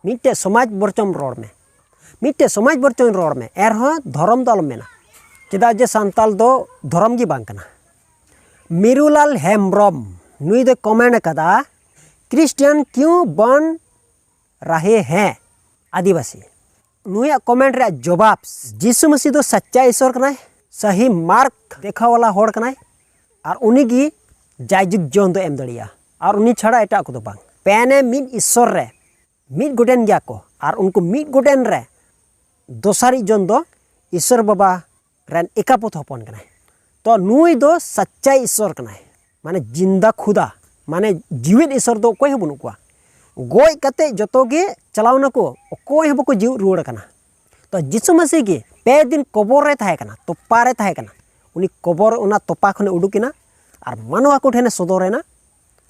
ᱢᱤᱫᱴᱮᱡ ᱥᱚᱢᱟᱡᱽ ᱵᱚᱨᱪᱚᱢ ᱨᱚᱲ ᱢᱮ, ᱢᱤᱫᱴᱮᱡ ᱥᱚᱢᱟᱡᱽ ᱵᱚᱨᱪᱚᱢ ᱨᱚᱲ ᱢᱮ, ᱮᱱᱨᱮᱦᱚᱸ ᱫᱷᱚᱨᱚᱢ ᱫᱚ ᱟᱞᱚᱢ ᱢᱮᱱᱟ, ᱪᱮᱫᱟᱜ ᱡᱮ ᱥᱟᱱᱛᱟᱞ ᱫᱚ ᱫᱷᱚᱨᱚᱢ ᱜᱮ ᱵᱟᱝ ᱠᱟᱱᱟ᱾ ᱢᱤᱨᱩᱞᱟᱞ ᱦᱮᱢᱵᱨᱚᱢ, ᱱᱩᱭ ᱫᱚ ᱠᱚᱢᱮᱱᱴ ᱟᱠᱟᱫᱟ, "ᱠᱨᱤᱥᱴᱤᱭᱟᱱ ᱠᱤᱭᱩ ᱵᱚᱱ ᱨᱟᱦᱮ ᱦᱮᱸ ᱟᱹᱫᱤᱵᱟᱹᱥᱤ?" ᱱᱩᱭᱟᱜ ᱠᱚᱢᱮᱱᱴ ᱨᱮᱭᱟᱜ ᱡᱚᱵᱟᱵ, ᱡᱤᱥᱩ ᱢᱟᱹᱥᱤ ᱫᱚ ᱥᱟᱪᱪᱟ ᱤᱥᱚᱨ ᱠᱟᱱᱟᱭ, ᱥᱟᱹᱦᱤ ᱢᱟᱨᱜᱽ ᱫᱮᱠᱷᱟᱣ ᱣᱟᱞᱟ ᱦᱚᱲ ᱠᱟᱱᱟᱭ, ᱟᱨ ᱩᱱᱤ ᱜᱮ ᱡᱟᱭᱡᱩᱜᱽ ᱡᱤᱭᱚᱱ ᱫᱚ ᱮᱢ ᱫᱟᱲᱮᱭᱟᱜᱼᱟ, ᱟᱨ ᱩᱱᱤ ᱪᱷᱟᱲᱟ ᱮᱴᱟᱜ ᱠᱚᱫᱚ ᱵᱟᱝ᱾ ᱯᱮᱱᱮ ᱢᱤᱫ ᱤᱥᱚᱨ ᱨᱮ ᱢᱤᱫ ᱜᱚᱴᱮᱱ ᱜᱮᱭᱟ ᱠᱚ, ᱟᱨ ᱩᱱᱠᱩ ᱢᱤᱫ ᱜᱚᱴᱮᱱ ᱨᱮ ᱫᱚᱥᱟᱨᱤᱡ ᱡᱚᱱ ᱫᱚ ᱤᱥᱚᱨ ᱵᱟᱵᱟ ᱨᱮᱱ ᱮᱠᱟᱯᱩᱛ ᱦᱚᱯᱚᱱ ᱠᱟᱱᱟᱭ᱾ ᱛᱚ ᱱᱩᱭ ᱫᱚ ᱥᱟᱪᱪᱟᱭ ᱤᱥᱚᱨ ᱠᱟᱱᱟᱭ, ᱢᱟᱱᱮ ᱡᱤᱱᱫᱟ ᱠᱷᱩᱫᱟ, ᱢᱟᱱᱮ ᱡᱤᱣᱮᱫ ᱤᱥᱚᱨ ᱫᱚ ᱚᱠᱚᱭ ᱦᱚᱸ ᱵᱟᱹᱱᱩᱜ ᱠᱚᱣᱟ᱾ ᱜᱚᱡ ᱠᱟᱛᱮ ᱡᱚᱛᱚ ᱜᱮ ᱪᱟᱞᱟᱣ ᱱᱟᱠᱚ, ᱚᱠᱚᱭ ᱦᱚᱸ ᱵᱟᱠᱚ ᱡᱤᱣᱮᱫ ᱨᱩᱣᱟᱹᱲ ᱠᱟᱱᱟ᱾ ᱛᱚ ᱡᱤᱥᱩ ᱢᱟᱹᱥᱤ ᱜᱮ ᱯᱮ ᱫᱤᱱ ᱠᱚᱵᱚᱨ ᱨᱮ ᱛᱟᱦᱮᱸ ᱠᱟᱱᱟ, ᱛᱚᱯᱟ ᱨᱮ ᱛᱟᱦᱮᱸ ᱠᱟᱱᱟ᱾ ᱩᱱᱤ ᱠᱚᱵᱚᱨ, ᱚᱱᱟ ᱛᱚᱯᱟ ᱠᱷᱚᱱᱮ ᱩᱰᱩᱠ ᱮᱱᱟ ᱟᱨ ᱢᱟᱱᱣᱟ ᱠᱚ ᱴᱷᱮᱱᱮ ᱥᱚᱫᱚᱨ ᱮᱱᱟ᱾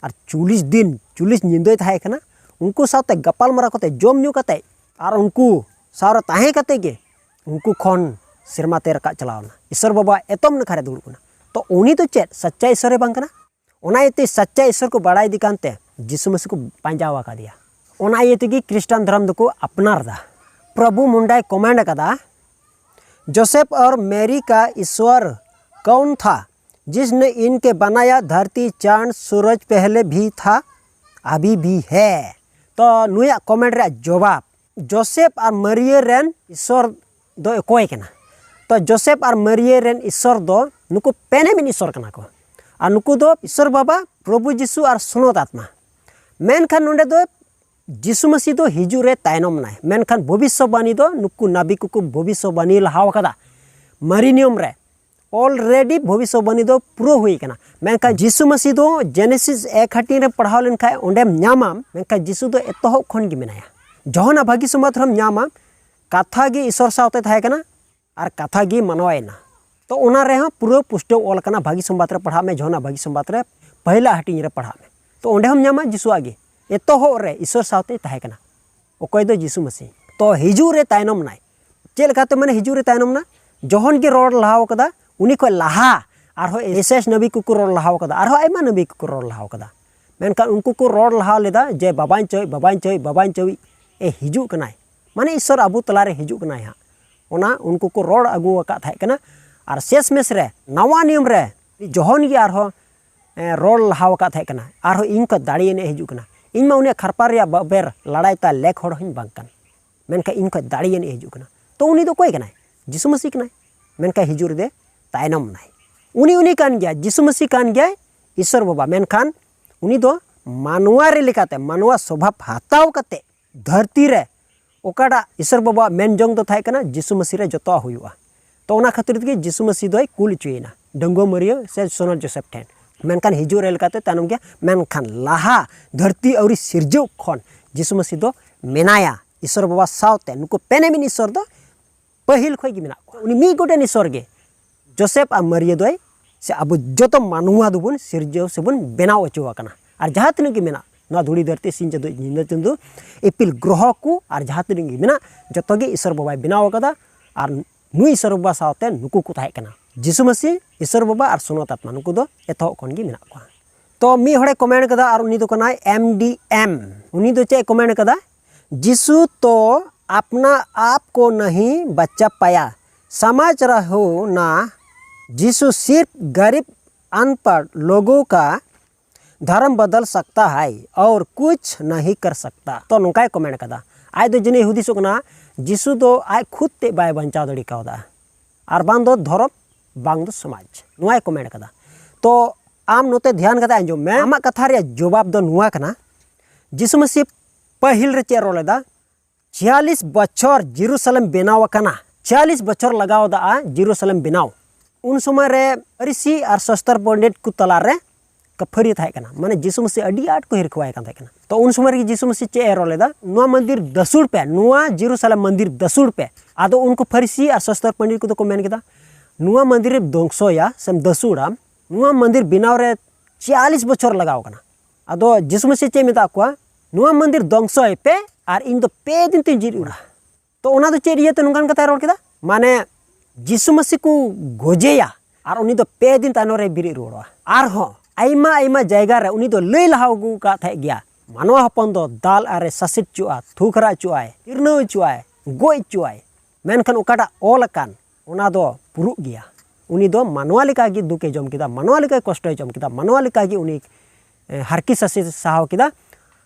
ᱟᱨ ᱪᱚᱞᱞᱤᱥ ᱫᱤᱱ, ᱪᱚᱞᱞᱤᱥ ᱧᱤᱫᱟᱹᱭ ᱛᱟᱦᱮᱸ ᱠᱟᱱᱟ᱾ ᱩᱱᱠᱩ ᱥᱟᱶᱛᱮ ᱜᱟᱯᱟᱞ ᱢᱟᱨᱟᱣ ᱠᱟᱛᱮ, ᱡᱚᱢ ᱧᱩ ᱠᱟᱛᱮ, ᱟᱨ ᱩᱱᱠᱩ ᱥᱟᱶ ᱨᱮ ᱛᱟᱦᱮᱸ ᱠᱟᱛᱮ ᱜᱮ ᱩᱱᱠᱩ ᱠᱷᱚᱱ ᱥᱮᱨᱢᱟ ᱛᱮ ᱨᱟᱠᱟᱵ ᱪᱟᱞᱟᱣ ᱮᱱᱟ, ᱤᱥᱚᱨ ᱵᱟᱵᱟ ᱮᱛᱚᱢ ᱱᱟᱠᱷᱟ ᱨᱮ ᱫᱩᱲᱩᱵ ᱮᱱᱟ᱾ ᱛᱚ ᱩᱱᱤ ᱫᱚ ᱪᱮᱫ ᱥᱟᱪᱪᱟ ᱤᱥᱚᱨ ᱮ ᱵᱟᱝ ᱠᱟᱱᱟ? ᱚᱱᱟ ᱤᱭᱟᱹᱛᱮ ᱥᱟᱪᱪᱟ ᱤᱥᱚᱨ ᱠᱚ ᱵᱟᱲᱟᱭ ᱤᱫᱤ ᱠᱟᱱᱛᱮ ᱡᱤᱥᱩ ᱢᱟᱹᱥᱤ ᱠᱚ ᱯᱟᱸᱡᱟᱣ ᱟᱠᱟᱫᱮᱭᱟ᱾ ᱚᱱᱟ ᱤᱭᱟᱹ ᱛᱮᱜᱮ ᱠᱷᱨᱤᱥᱴᱟᱱ ᱫᱷᱚᱨᱚᱢ ᱫᱚᱠᱚ ᱟᱯᱱᱟᱨ ᱮᱫᱟ᱾ ᱯᱨᱚᱵᱷᱩ ᱢᱩᱱᱰᱟᱭ ᱠᱚᱢᱮᱱᱴ ᱟᱠᱟᱫᱟ, जोसेफ और मैरी का ईश्वर कौन था, जिसने इनके बनाया? धरती, चांद, सूरज पहले भी था, अभी भी है। ᱛᱚ ᱱᱩᱭᱟᱜ ᱠᱚᱢᱮᱱᱴ ᱨᱮᱭᱟᱜ ᱡᱚᱵᱟᱵ, ᱡᱳᱥᱮᱯ ᱟᱨ ᱢᱟᱹᱨᱤᱭᱟᱹ ᱨᱮᱱ ᱤᱥᱥᱚᱨ ᱫᱚ ᱚᱠᱚᱭ ᱠᱟᱱᱟ? ᱛᱚ ᱡᱳᱥᱮᱯ ᱟᱨ ᱢᱟᱹᱨᱤᱭᱟᱹ ᱨᱮᱱ ᱤᱥᱥᱚᱨ ᱫᱚ ᱱᱩᱠᱩ ᱯᱮᱱᱮᱢᱤᱱ ᱤᱥᱥᱚᱨ ᱠᱟᱱᱟ ᱠᱚ᱾ ᱟᱨ ᱱᱩᱠᱩ ᱫᱚ ᱤᱥᱥᱚᱨ ᱵᱟᱵᱟ, ᱯᱨᱚᱵᱷᱩ ᱡᱤᱥᱩ ᱟᱨ ᱥᱩᱱᱚᱛ ᱟᱛᱢᱟ᱾ ᱢᱮᱱᱠᱷᱟᱱ ᱱᱚᱰᱮ ᱫᱚ ᱡᱤᱥᱩ ᱢᱟᱹᱥᱤ ᱫᱚ ᱦᱤᱡᱩᱜ ᱨᱮ ᱛᱟᱭᱱᱚᱢ ᱱᱟᱭ, ᱢᱮᱱᱠᱷᱟᱱ ᱵᱷᱚᱵᱤᱥᱥᱚᱵᱟᱱᱤ ᱫᱚ ᱱᱩᱠᱩ ᱱᱟᱵᱤ ᱠᱚᱠᱚ ᱵᱷᱚᱵᱤᱥᱥᱚᱵᱟᱱᱤ ᱞᱟᱦᱟ ᱟᱠᱟᱫᱟ᱾ ᱢᱟᱨᱮ ᱱᱤᱭᱚᱢ ᱨᱮ ᱚᱞᱨᱮᱰᱤ ᱵᱷᱚᱵᱤᱥᱥᱚᱵᱟᱱᱤ ᱫᱚ ᱯᱩᱨᱟᱹ ᱦᱩᱭ ᱟᱠᱟᱱᱟ᱾ ᱢᱮᱱᱠᱷᱟᱱ ᱡᱤᱥᱩ ᱢᱟᱹᱥᱤ ᱫᱚ ᱡᱮᱱᱮᱥᱤᱥ ᱮᱠ ᱦᱟᱹᱴᱤᱧ ᱨᱮ ᱯᱟᱲᱦᱟᱣ ᱞᱮᱱᱠᱷᱟᱱ ᱚᱸᱰᱮᱢ ᱧᱟᱢᱟᱢ, ᱢᱮᱱᱠᱷᱟᱱ ᱡᱤᱥᱩ ᱫᱚ ᱮᱛᱚᱦᱚᱵ ᱠᱷᱚᱱ ᱜᱮ ᱢᱮᱱᱟᱭᱟ᱾ ᱡᱚᱦᱚᱱᱟ ᱵᱷᱟᱹᱜᱤ ᱥᱚᱢᱵᱟᱫ ᱨᱮᱢ ᱧᱟᱢᱟ, ᱠᱟᱛᱷᱟ ᱜᱮ ᱤᱥᱚᱨ ᱥᱟᱶᱛᱮ ᱛᱟᱦᱮᱸ ᱠᱟᱱᱟ ᱟᱨ ᱠᱟᱛᱷᱟ ᱜᱮ ᱢᱟᱱᱣᱟᱭᱮᱱᱟ᱾ ᱛᱚ ᱚᱱᱟ ᱨᱮᱦᱚᱸ ᱯᱩᱨᱟᱹ ᱯᱩᱥᱴᱟᱹᱣ ᱚᱞ ᱟᱠᱟᱱᱟ᱾ ᱵᱷᱟᱹᱜᱤ ᱥᱚᱢᱵᱟᱫ ᱨᱮ ᱯᱟᱲᱦᱟᱜ ᱢᱮ, ᱡᱚᱦᱚᱱᱟ ᱵᱷᱟᱹᱜᱤ ᱥᱚᱢᱵᱟᱫ ᱨᱮ ᱯᱟᱹᱦᱤᱞᱟ ᱦᱟᱹᱴᱤᱧ ᱨᱮ ᱯᱟᱲᱦᱟᱜ ᱢᱮ᱾ ᱛᱚ ᱚᱸᱰᱮ ᱦᱚᱸᱢ ᱧᱟᱢᱟ ᱡᱤᱥᱩᱣᱟᱜ ᱜᱮ ᱮᱛᱚᱦᱚᱵ ᱨᱮ ᱤᱥᱚᱨ ᱥᱟᱶᱛᱮ ᱛᱟᱦᱮᱸ ᱠᱟᱱᱟ᱾ ᱚᱠᱚᱭ ᱫᱚ ᱡᱤᱥᱩ ᱢᱟᱹᱥᱤ᱾ ᱛᱚ ᱦᱤᱡᱩᱜ ᱨᱮ ᱛᱟᱭᱱᱚᱢ ᱱᱟᱭ᱾ ᱪᱮᱫ ᱞᱮᱠᱟᱛᱮ ᱢᱟᱱᱮ ᱦᱤᱡᱩᱜ ᱨᱮ ᱛᱟᱭᱱᱚᱢ ᱱᱟ? ᱡᱚᱦᱚᱱ ᱜᱮ ᱨᱚᱲ ᱞᱟᱦᱟᱣ ᱠᱟᱫᱟ, ᱩᱱᱤ ᱠᱷᱚᱱ ᱞᱟᱦᱟ ᱟᱨᱦᱚᱸ ᱮᱥᱮᱥ ᱱᱟᱵᱤ ᱠᱚᱠᱚ ᱨᱚᱲ ᱞᱟᱦᱟᱣ ᱠᱟᱫᱟ, ᱟᱨᱦᱚᱸ ᱟᱭᱢᱟ ᱱᱟᱵᱤ ᱠᱚᱠᱚ ᱨᱚᱲ ᱞᱟᱦᱟᱣ ᱠᱟᱫᱟ᱾ ᱢᱮᱱᱠᱷᱟᱱ ᱩᱱᱠᱩ ᱠᱚ ᱨᱚᱲ ᱞᱟᱦᱟ ᱞᱮᱫᱟ ᱡᱮ ᱵᱟᱵᱟᱧ ᱪᱟᱹᱭ, ᱵᱟᱵᱟᱧ ᱪᱟᱹᱭ, ᱵᱟᱵᱟᱧ ᱪᱟᱹᱭ, ᱮ ᱦᱤᱡᱩᱜ ᱠᱟᱱᱟᱭ, ᱢᱟᱱᱮ ᱤᱥᱥᱚᱨ ᱟᱵᱚ ᱛᱟᱞᱟᱨᱮ ᱦᱤᱡᱩᱜ ᱠᱟᱱᱟᱭ ᱦᱟᱸᱜ᱾ ᱚᱱᱟ ᱩᱱᱠᱩ ᱠᱚ ᱨᱚᱲ ᱟᱹᱜᱩ ᱟᱠᱟᱫ ᱛᱟᱦᱮᱸ ᱠᱟᱱᱟ᱾ ᱟᱨ ᱥᱮᱥ ᱢᱮᱥ ᱨᱮ ᱱᱟᱣᱟ ᱱᱤᱭᱚᱢ ᱨᱮ ᱡᱚᱦᱚᱱ ᱜᱮ ᱟᱨᱦᱚᱸ ᱮ, ᱨᱚᱲ ᱞᱟᱦᱟᱣ ᱟᱠᱟᱫ ᱛᱟᱦᱮᱸ ᱠᱟᱱᱟ, ᱟᱨᱦᱚᱸ ᱤᱧ ᱠᱷᱚᱱ ᱫᱟᱲᱮᱭᱟᱱᱤᱡ ᱦᱤᱡᱩᱜ ᱠᱟᱱᱟ, ᱤᱧ ᱢᱟ ᱩᱱᱤᱭᱟᱜ ᱠᱷᱟᱨᱯᱟ ᱨᱮᱭᱟᱜ ᱵᱟᱵᱮᱨ ᱞᱟᱲᱟᱭ ᱛᱟ ᱞᱮᱠ ᱦᱚᱲ ᱦᱚᱸᱧ ᱵᱟᱝ ᱠᱟᱱ, ᱢᱮᱱᱠᱷᱟᱱ ᱤᱧ ᱠᱷᱚᱱ ᱫᱟᱲᱮᱭᱟᱱᱤᱡ ᱦᱤᱡᱩᱜ ᱠᱟᱱᱟ᱾ ᱛᱚ ᱩᱱᱤ ᱫᱚ ᱚᱠᱚᱭ ᱠᱟᱱᱟᱭ? ᱡᱤᱥᱩ ᱢᱟᱹᱥᱤ ᱠᱟᱱᱟᱭ, ᱢᱮᱱᱠᱷᱟᱱ ᱦᱤᱡᱩᱜ ᱨᱮᱫᱚ ᱛᱟᱭᱱᱚᱢ ᱱᱟᱭ᱾ ᱩᱱᱤ ᱩᱱᱤ ᱠᱟᱱ ᱜᱮᱭᱟ, ᱡᱤᱥᱩ ᱢᱟᱹᱥᱤ ᱠᱟᱱ ᱜᱮᱭᱟᱭ ᱤᱥᱥᱚᱨ ᱵᱟᱵᱟ, ᱢᱮᱱᱠᱷᱟᱱ ᱩᱱᱤ ᱫᱚ ᱢᱟᱱᱣᱟ ᱨᱮ ᱞᱮᱠᱟᱛᱮ, ᱢᱟᱱᱣᱟ ᱥᱚᱵᱷᱟᱵ ᱦᱟᱛᱟᱣ ᱠᱟᱛᱮ ᱫᱷᱟᱹᱨᱛᱤ ᱨᱮ ᱚᱠᱟᱴᱟᱜ ᱤᱥᱥᱚᱨ ᱵᱟᱵᱟᱣᱟᱜ ᱢᱮᱱ ᱡᱚᱝ ᱫᱚ ᱛᱟᱦᱮᱸ ᱠᱟᱱᱟ, ᱡᱤᱥᱩ ᱢᱟᱹᱥᱤ ᱨᱮ ᱡᱚᱛᱚᱣᱟᱜ ᱦᱩᱭᱩᱜᱼᱟ᱾ ᱛᱚ ᱚᱱᱟ ᱠᱷᱟᱹᱛᱤᱨ ᱛᱮᱜᱮ ᱡᱤᱥᱩ ᱢᱟᱹᱥᱤ ᱫᱚᱭ ᱠᱩᱞ ᱦᱚᱪᱚᱭᱮᱱᱟ ᱰᱟᱺᱜᱩᱣᱟᱹ ᱢᱟᱹᱨᱤᱭᱟᱹ ᱥᱮ ᱥᱳᱱᱟᱞ ᱡᱳᱥᱮᱯ ᱴᱷᱮᱱ᱾ ᱢᱮᱱᱠᱷᱟᱱ ᱦᱤᱡᱩᱜ ᱨᱮ ᱞᱮᱠᱟᱛᱮ ᱛᱟᱭᱱᱚᱢ ᱜᱮᱭᱟ᱾ ᱢᱮᱱᱠᱷᱟᱱ ᱞᱟᱦᱟ ᱫᱷᱟᱹᱨᱛᱤ ᱟᱹᱣᱨᱤ ᱥᱤᱨᱡᱟᱹᱣ ᱠᱷᱚᱱ ᱡᱤᱥᱩ ᱢᱟᱹᱥᱤ ᱫᱚ ᱢᱮᱱᱟᱭᱟ ᱤᱥᱥᱚᱨ ᱵᱟᱵᱟ ᱥᱟᱶᱛᱮ᱾ ᱱᱩᱠᱩ ᱯᱮᱱᱮᱢᱤᱱ ᱤᱥᱥᱚᱨ ᱫᱚ ᱯᱟᱹᱦᱤᱞ ᱠᱷᱚᱱ ᱜᱮ ᱢᱮᱱᱟᱜ ᱠᱚᱣᱟ᱾ ᱩᱱᱤ ᱢᱤᱫ ᱜᱚᱴᱮᱱ ᱤᱥᱥᱚᱨ ᱜᱮ ᱡᱳᱥᱮᱯ ᱟᱨ ᱢᱟᱹᱨᱤᱭᱟᱹ ᱫᱚᱭ, ᱥᱮ ᱟᱵᱚ ᱡᱚᱛᱚ ᱢᱟᱱᱣᱟ ᱫᱚᱵᱚᱱ ᱥᱤᱨᱡᱟᱹᱣ ᱥᱮᱵᱚᱱ ᱵᱮᱱᱟᱣ ᱦᱚᱪᱚ ᱟᱠᱟᱱᱟ᱾ ᱟᱨ ᱡᱟᱦᱟᱸ ᱛᱤᱱᱟᱹᱜ ᱜᱮ ᱢᱮᱱᱟᱜ, ᱱᱚᱣᱟ ᱫᱷᱩᱲᱤ ᱫᱷᱟᱹᱨᱛᱤ, ᱥᱤᱧ ᱪᱟᱸᱫᱳ, ᱧᱤᱫᱟᱹ ᱪᱟᱸᱫᱳ, ᱤᱯᱤᱞ ᱜᱨᱚᱦᱚ ᱠᱚ, ᱟᱨ ᱡᱟᱦᱟᱸ ᱛᱤᱱᱟᱹᱜ ᱜᱮ ᱢᱮᱱᱟᱜ, ᱡᱚᱛᱚ ᱜᱮ ᱤᱥᱥᱚᱨ ᱵᱟᱵᱟᱭ ᱵᱮᱱᱟᱣ ᱟᱠᱟᱫᱟ᱾ ᱟᱨ ᱱᱩᱭ ᱤᱥᱥᱚᱨ ᱵᱟᱵᱟ ᱥᱟᱶᱛᱮ ᱱᱩᱠᱩ ᱠᱚ ᱛᱟᱦᱮᱸ ᱠᱟᱱᱟ, ᱡᱤᱥᱩ ᱢᱟᱹᱥᱤ, ᱤᱥᱥᱚᱨ ᱵᱟᱵᱟ ᱟᱨ ᱥᱳᱱᱟᱛ ᱟᱛᱢᱟ, ᱱᱩᱠᱩ ᱫᱚ ᱮᱛᱚᱦᱚᱵ ᱠᱷᱚᱱ ᱜᱮ ᱢᱮᱱᱟᱜ ᱠᱚᱣᱟ᱾ ᱛᱚ ᱢᱤᱫ ᱦᱚᱲᱮ ᱠᱚᱢᱮᱱᱴ ᱠᱟᱫᱟ, ᱟᱨ ᱩᱱᱤ ᱫᱚ ᱠᱟᱱᱟᱭ ᱮᱢ ᱰᱤ ᱮᱢ᱾ ᱩᱱᱤ ᱫᱚ ᱪᱮᱫ ᱮ ᱠᱚᱢᱮᱱᱴ ᱠᱟᱫᱟ? जीसू तो अपना आप को नहीं बचा पाया, समझ रहे हो ना, यीशु सिर्फ गरीब अनपढ़ लोगों का धर्म बदल सकता है और कुछ नहीं कर सकता। ᱛᱚ ᱱᱚᱝᱠᱟᱭ ᱠᱚᱢᱮᱱᱴ ᱠᱟᱫᱟ᱾ ᱟᱡ ᱫᱚ ᱡᱟᱹᱱᱤᱡ ᱦᱩᱫᱤᱥᱚᱜ ᱠᱟᱱᱟ ᱡᱤᱥᱩ ᱫᱚ ᱟᱡ ᱠᱷᱩᱫ ᱛᱮ ᱵᱟᱭ ᱵᱟᱧᱪᱟᱣ ᱫᱟᱲᱮ ᱠᱟᱣᱫᱟ, ᱟᱨ ᱵᱟᱝ ᱫᱚ ᱫᱷᱚᱨᱚᱢ, ᱵᱟᱝ ᱫᱚ ᱥᱚᱢᱟᱡᱽ᱾ ᱱᱚᱣᱟᱭ ᱠᱚᱢᱮᱱᱴ ᱠᱟᱫᱟ᱾ ᱛᱚ ᱟᱢ ᱱᱚᱛᱮ ᱫᱷᱮᱭᱟᱱ ᱠᱟᱛᱮ ᱟᱸᱡᱚᱢ ᱢᱮ᱾ ᱟᱢᱟᱜ ᱠᱟᱛᱷᱟ ᱨᱮᱭᱟᱜ ᱡᱚᱵᱟᱵ ᱫᱚ ᱱᱚᱣᱟ ᱠᱟᱱᱟ, ᱡᱤᱥᱩ ᱢᱟᱹᱥᱤ ᱯᱟᱹᱦᱤᱞ ᱨᱮ ᱪᱮᱫ ᱮ ᱨᱚᱲ ᱞᱮᱫᱟ? ᱪᱷᱤᱭᱟᱞᱤᱥ ᱵᱚᱪᱷᱚᱨ ᱡᱮᱨᱩᱥᱟᱞᱮᱢ ᱵᱮᱱᱟᱣ ᱟᱠᱟᱱᱟ᱾ ᱪᱷᱤᱭᱟᱞᱤᱥ ᱵᱚᱪᱷᱚᱨ ᱞᱟᱜᱟᱣ ᱫᱟ ᱡᱮᱨᱩᱥᱟᱞᱮᱢ ᱵᱮᱱᱟᱣ᱾ ᱩᱱ ᱥᱚᱢᱚᱭ ᱨᱮ ᱯᱷᱟᱹᱨᱤᱥᱤ ᱟᱨ ᱥᱚᱥᱛᱚᱨ ᱯᱚᱱᱰᱤᱛ ᱠᱚ ᱛᱟᱞᱟᱨᱮ ᱠᱷᱟᱹᱯᱟᱹᱨᱤ ᱛᱟᱦᱮᱸ ᱠᱟᱱᱟ, ᱢᱟᱱᱮ ᱡᱤᱥᱩ ᱢᱟᱹᱥᱤ ᱟᱹᱰᱤ ᱟᱸᱴ ᱠᱚ ᱦᱤᱨᱠᱷᱟᱹᱣᱟᱭ ᱠᱟᱱ ᱛᱟᱦᱮᱸ ᱠᱟᱱᱟ᱾ ᱛᱚ ᱩᱱ ᱥᱚᱢᱚᱭ ᱨᱮᱜᱮ ᱡᱤᱥᱩ ᱢᱟᱹᱥᱤ ᱪᱮᱫ ᱮ ᱨᱚᱲ ᱞᱮᱫᱟ? "ᱱᱚᱣᱟ ᱢᱚᱱᱫᱤᱨ ᱫᱟᱹᱥᱩᱲ ᱯᱮ, ᱱᱚᱣᱟ ᱡᱮᱨᱩᱥᱟᱞᱮᱢ ᱢᱚᱱᱫᱤᱨ ᱫᱟᱹᱥᱩᱲ ᱯᱮ᱾" ᱟᱫᱚ ᱩᱱᱠᱩ ᱯᱷᱟᱹᱨᱤᱥᱤ ᱟᱨ ᱥᱚᱥᱛᱚᱨ ᱯᱚᱱᱰᱤᱛ ᱠᱚᱫᱚ ᱠᱚ ᱢᱮᱱ ᱠᱮᱫᱟ, "ᱱᱚᱣᱟ ᱢᱚᱱᱫᱤᱨ ᱮᱢ ᱫᱷᱚᱝᱥᱚᱭᱟ ᱥᱮᱢ ᱫᱟᱹᱥᱩᱲᱟ, ᱱᱚᱣᱟ ᱢᱚᱱᱫᱤᱨ ᱵᱮᱱᱟᱣ ᱨᱮ ᱪᱷᱤᱭᱟᱞᱤᱥ ᱵᱚᱪᱷᱚᱨ ᱞᱟᱜᱟᱣ ᱠᱟᱱᱟ᱾" ᱟᱫᱚ ᱡᱤᱥᱩ ᱢᱟᱹᱥᱤ ᱪᱮᱫ ᱮ ᱢᱮᱛᱟᱜ ᱠᱚᱣᱟ? "ᱱᱚᱣᱟ ᱢᱚᱱᱫᱤᱨ ᱫᱷᱚᱝᱥᱚᱭ ᱯᱮ ᱟᱨ ᱤᱧ ᱫᱚ ᱯᱮ ᱫᱤᱱ ᱛᱮᱧ ᱡᱤᱨᱤᱫ ᱨᱩᱣᱟᱹᱲᱟ᱾" ᱛᱚ ᱚᱱᱟ ᱫᱚ ᱪᱮᱫ ᱤᱭᱟᱹᱛᱮ ᱱᱚᱝᱠᱟᱱ ᱠᱟᱛᱷᱟᱭ ᱨᱚᱲ ᱠᱮᱫᱟ? ᱢᱟᱱᱮ ᱡᱤᱥᱩ ᱢᱟᱹᱥᱤ ᱠᱚ ᱜᱚᱡᱮᱭᱟ ᱟᱨ ᱩᱱᱤ ᱫᱚ ᱯᱮ ᱫᱤᱱ ᱛᱟᱭᱱᱚᱢ ᱨᱮ ᱵᱮᱨᱮᱫ ᱨᱩᱣᱟᱹᱲᱚᱜᱼᱟ᱾ ᱟᱨᱦᱚᱸ ᱟᱭᱢᱟ ᱟᱭᱢᱟ ᱡᱟᱭᱜᱟ ᱨᱮ ᱩᱱᱤ ᱫᱚ ᱞᱟᱹᱭ ᱞᱟᱦᱟ ᱟᱹᱜᱩ ᱟᱠᱟᱫ ᱛᱟᱦᱮᱸᱫ ᱜᱮᱭᱟ, ᱢᱟᱱᱣᱟ ᱦᱚᱯᱚᱱ ᱫᱚ ᱫᱟᱞ ᱟᱨᱮ ᱥᱟᱥᱮᱛ ᱦᱚᱪᱚᱜᱼᱟ, ᱛᱷᱩ ᱠᱷᱟᱨᱟ ᱦᱚᱪᱚᱜᱼᱟᱭ, ᱠᱤᱨᱱᱟᱹᱣ ᱦᱚᱪᱚᱜᱼᱟᱭ, ᱜᱚᱡ ᱦᱚᱪᱚᱜᱼᱟᱭ᱾ ᱢᱮᱱᱠᱷᱟᱱ ᱚᱠᱟᱴᱟᱜ ᱚᱞ ᱟᱠᱟᱱ, ᱚᱱᱟ ᱫᱚ ᱯᱩᱨᱩᱜ ᱜᱮᱭᱟ᱾ ᱩᱱᱤ ᱫᱚ ᱢᱟᱱᱣᱟ ᱞᱮᱠᱟᱜᱮ ᱫᱩᱠᱮ ᱡᱚᱢ ᱠᱮᱫᱟ, ᱢᱟᱱᱣᱟ ᱞᱮᱠᱟᱭ ᱠᱚᱥᱴᱚᱭ ᱡᱚᱢ ᱠᱮᱫᱟ, ᱢᱟᱱᱣᱟ ᱞᱮᱠᱟᱜᱮ ᱩᱱᱤ, ᱮ, ᱦᱟᱨᱠᱤ ᱥᱟᱥᱮᱛ ᱥᱟᱦᱟᱣ ᱠᱮᱫᱟ᱾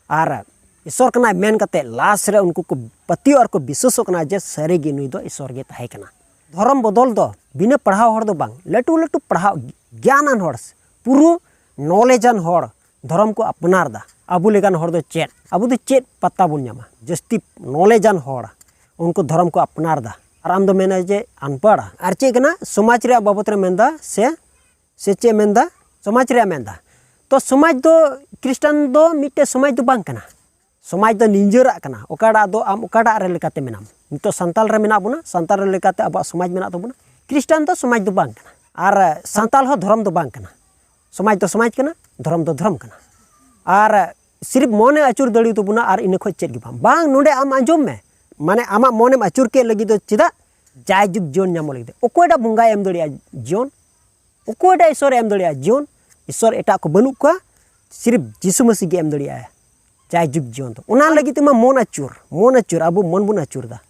ᱟᱨ ᱤᱥᱚᱨ ᱠᱟᱱᱟᱭ ᱢᱮᱱ ᱠᱟᱛᱮ ᱞᱟᱥ ᱨᱮ ᱩᱱᱠᱩ ᱠᱚ ᱯᱟᱹᱛᱭᱟᱹᱣ ᱟᱨ ᱠᱚ ᱵᱤᱥᱣᱟᱥᱚᱜ ᱠᱟᱱᱟ ᱡᱮ ᱥᱟᱹᱨᱤᱜᱮ ᱱᱩᱭ ᱫᱚ ᱤᱥᱚᱨ ᱜᱮ ᱛᱟᱦᱮᱸ ᱠᱟᱱᱟ᱾ ᱫᱷᱚᱨᱚᱢ ᱵᱚᱫᱚᱞ ᱫᱚ ᱵᱤᱱᱟᱹ ᱯᱟᱲᱦᱟᱣ ᱦᱚᱲ ᱫᱚ ᱵᱟᱝ, ᱞᱟᱹᱴᱩ ᱞᱟᱹᱴᱩ ᱯᱟᱲᱦᱟᱣ ᱜᱮᱭᱟᱱᱟᱱ ᱦᱚᱲ, ᱯᱩᱨᱟᱹ ᱱᱚᱞᱮᱡᱟᱱ ᱦᱚᱲ ᱫᱷᱚᱨᱚᱢ ᱠᱚ ᱟᱯᱱᱟᱨ ᱫᱟ᱾ ᱟᱵᱚ ᱞᱮᱠᱟᱱ ᱦᱚᱲ ᱫᱚ ᱪᱮᱫ, ᱟᱵᱚ ᱫᱚ ᱪᱮᱫ ᱯᱟᱛᱟ ᱵᱚᱱ ᱧᱟᱢᱟ? ᱡᱟᱹᱥᱛᱤ ᱱᱚᱞᱮᱡᱟᱱ ᱦᱚᱲ ᱩᱱᱠᱩ ᱫᱷᱚᱨᱚᱢ ᱠᱚ ᱟᱯᱱᱟᱨ ᱫᱟ, ᱟᱨ ᱟᱢ ᱫᱚ ᱢᱮᱱᱟ ᱡᱮ ᱟᱱᱯᱟᱲ᱾ ᱟᱨ ᱪᱮᱫ ᱠᱟᱱᱟ ᱥᱚᱢᱟᱡᱽ ᱨᱮᱭᱟᱜ ᱵᱟᱵᱚᱛ ᱨᱮ ᱢᱮᱱᱫᱟ ᱥᱮ, ᱥᱮ ᱪᱮᱫ ᱢᱮᱱᱫᱟ? ᱥᱚᱢᱟᱡᱽ ᱨᱮᱭᱟᱜ ᱢᱮᱱᱫᱟ᱾ ᱛᱚ ᱥᱚᱢᱟᱡᱽ ᱫᱚ, ᱠᱷᱨᱤᱥᱴᱟᱱ ᱫᱚ ᱢᱤᱫᱴᱮᱡ ᱥᱚᱢᱟᱡᱽ ᱫᱚ ᱵᱟᱝ ᱠᱟᱱᱟ᱾ ᱥᱚᱢᱟᱡᱽ ᱫᱚ ᱱᱤᱡᱮᱨᱟᱜ ᱠᱟᱱᱟ, ᱚᱠᱟᱴᱟᱜ ᱫᱚ ᱟᱢ ᱚᱠᱟᱴᱟᱜ ᱨᱮ ᱞᱮᱠᱟᱛᱮ ᱢᱮᱱᱟᱢ᱾ ᱱᱤᱛᱚᱜ ᱥᱟᱱᱛᱟᱲ ᱨᱮ ᱢᱮᱱᱟᱜ ᱵᱚᱱᱟ, ᱥᱟᱱᱛᱟᱲ ᱨᱮ ᱞᱮᱠᱟᱛᱮ ᱟᱵᱚᱣᱟᱜ ᱥᱚᱢᱟᱡᱽ ᱢᱮᱱᱟᱜ ᱛᱟᱵᱚᱱᱟ᱾ ᱠᱷᱨᱤᱥᱴᱟᱱ ᱫᱚ ᱥᱚᱢᱟᱡᱽ ᱫᱚ ᱵᱟᱝ ᱠᱟᱱᱟ, ᱟᱨ ᱥᱟᱱᱛᱟᱲ ᱦᱚᱸ ᱫᱷᱚᱨᱚᱢ ᱫᱚ ᱵᱟᱝ ᱠᱟᱱᱟ᱾ ᱥᱚᱢᱟᱡᱽ ᱫᱚ ᱥᱚᱢᱟᱡᱽ ᱠᱟᱱᱟ, ᱫᱷᱚᱨᱚᱢ ᱫᱚ ᱫᱷᱚᱨᱚᱢ ᱠᱟᱱᱟ᱾ ᱟᱨ ᱥᱤᱨᱤᱯ ᱢᱚᱱᱮ ᱟᱹᱪᱩᱨ ᱫᱟᱲᱮᱭᱟᱛᱟᱵᱚᱱᱟ ᱟᱨ ᱤᱱᱟᱹ ᱠᱷᱚᱡ ᱪᱮᱫ ᱜᱮ ᱵᱟᱝ᱾ ᱵᱟᱝ, ᱱᱚᱰᱮ ᱟᱢ ᱟᱸᱡᱚᱢ ᱢᱮ, ᱢᱟᱱᱮ ᱟᱢᱟᱜ ᱢᱚᱱᱮᱢ ᱟᱹᱪᱩᱨ ᱠᱮᱫ ᱞᱟᱹᱜᱤᱫ ᱫᱚ ᱪᱮᱫᱟᱜ? ᱡᱟᱭᱡᱩᱜᱽ ᱡᱤᱭᱚᱱ ᱧᱟᱢᱚᱜ ᱞᱟᱹᱜᱤᱫ ᱛᱮ᱾ ᱚᱠᱚᱭᱴᱟᱜ ᱵᱚᱸᱜᱟᱭ ᱮᱢ ᱫᱟᱲᱮᱭᱟᱜᱼᱟ ᱡᱤᱭᱚᱱ? ᱚᱠᱚᱭᱴᱟᱜ ᱤᱥᱚᱨᱮ ᱮᱢ ᱫᱟᱲᱮᱭᱟᱜᱼᱟ ᱡᱤᱭᱚᱱ? ᱤᱥᱚᱨ ᱮᱴᱟᱜ ᱠᱚ ᱵᱟᱹᱱᱩᱜ ᱠᱚᱣᱟ, ᱥᱤᱨᱤᱯ ᱡᱤᱥᱩ ᱢᱟᱹᱥᱤ ᱜᱮ ᱮᱢ ᱫᱟᱲᱮᱭᱟᱜᱼᱟ ᱡᱟᱭᱡᱩᱜᱽ ᱡᱤᱭᱚᱱ ᱫᱚ᱾ ᱚᱱᱟ ᱞᱟᱹᱜᱤᱫ ᱛᱮᱢᱟ ᱢᱚᱱ ᱟᱹᱪᱩᱨ, ᱢᱚᱱ ᱟᱹᱪᱩᱨ, ᱟᱵᱚ ᱢᱚᱱ ᱵᱚᱱ ᱟᱹᱪᱩᱨ ᱮᱫᱟ᱾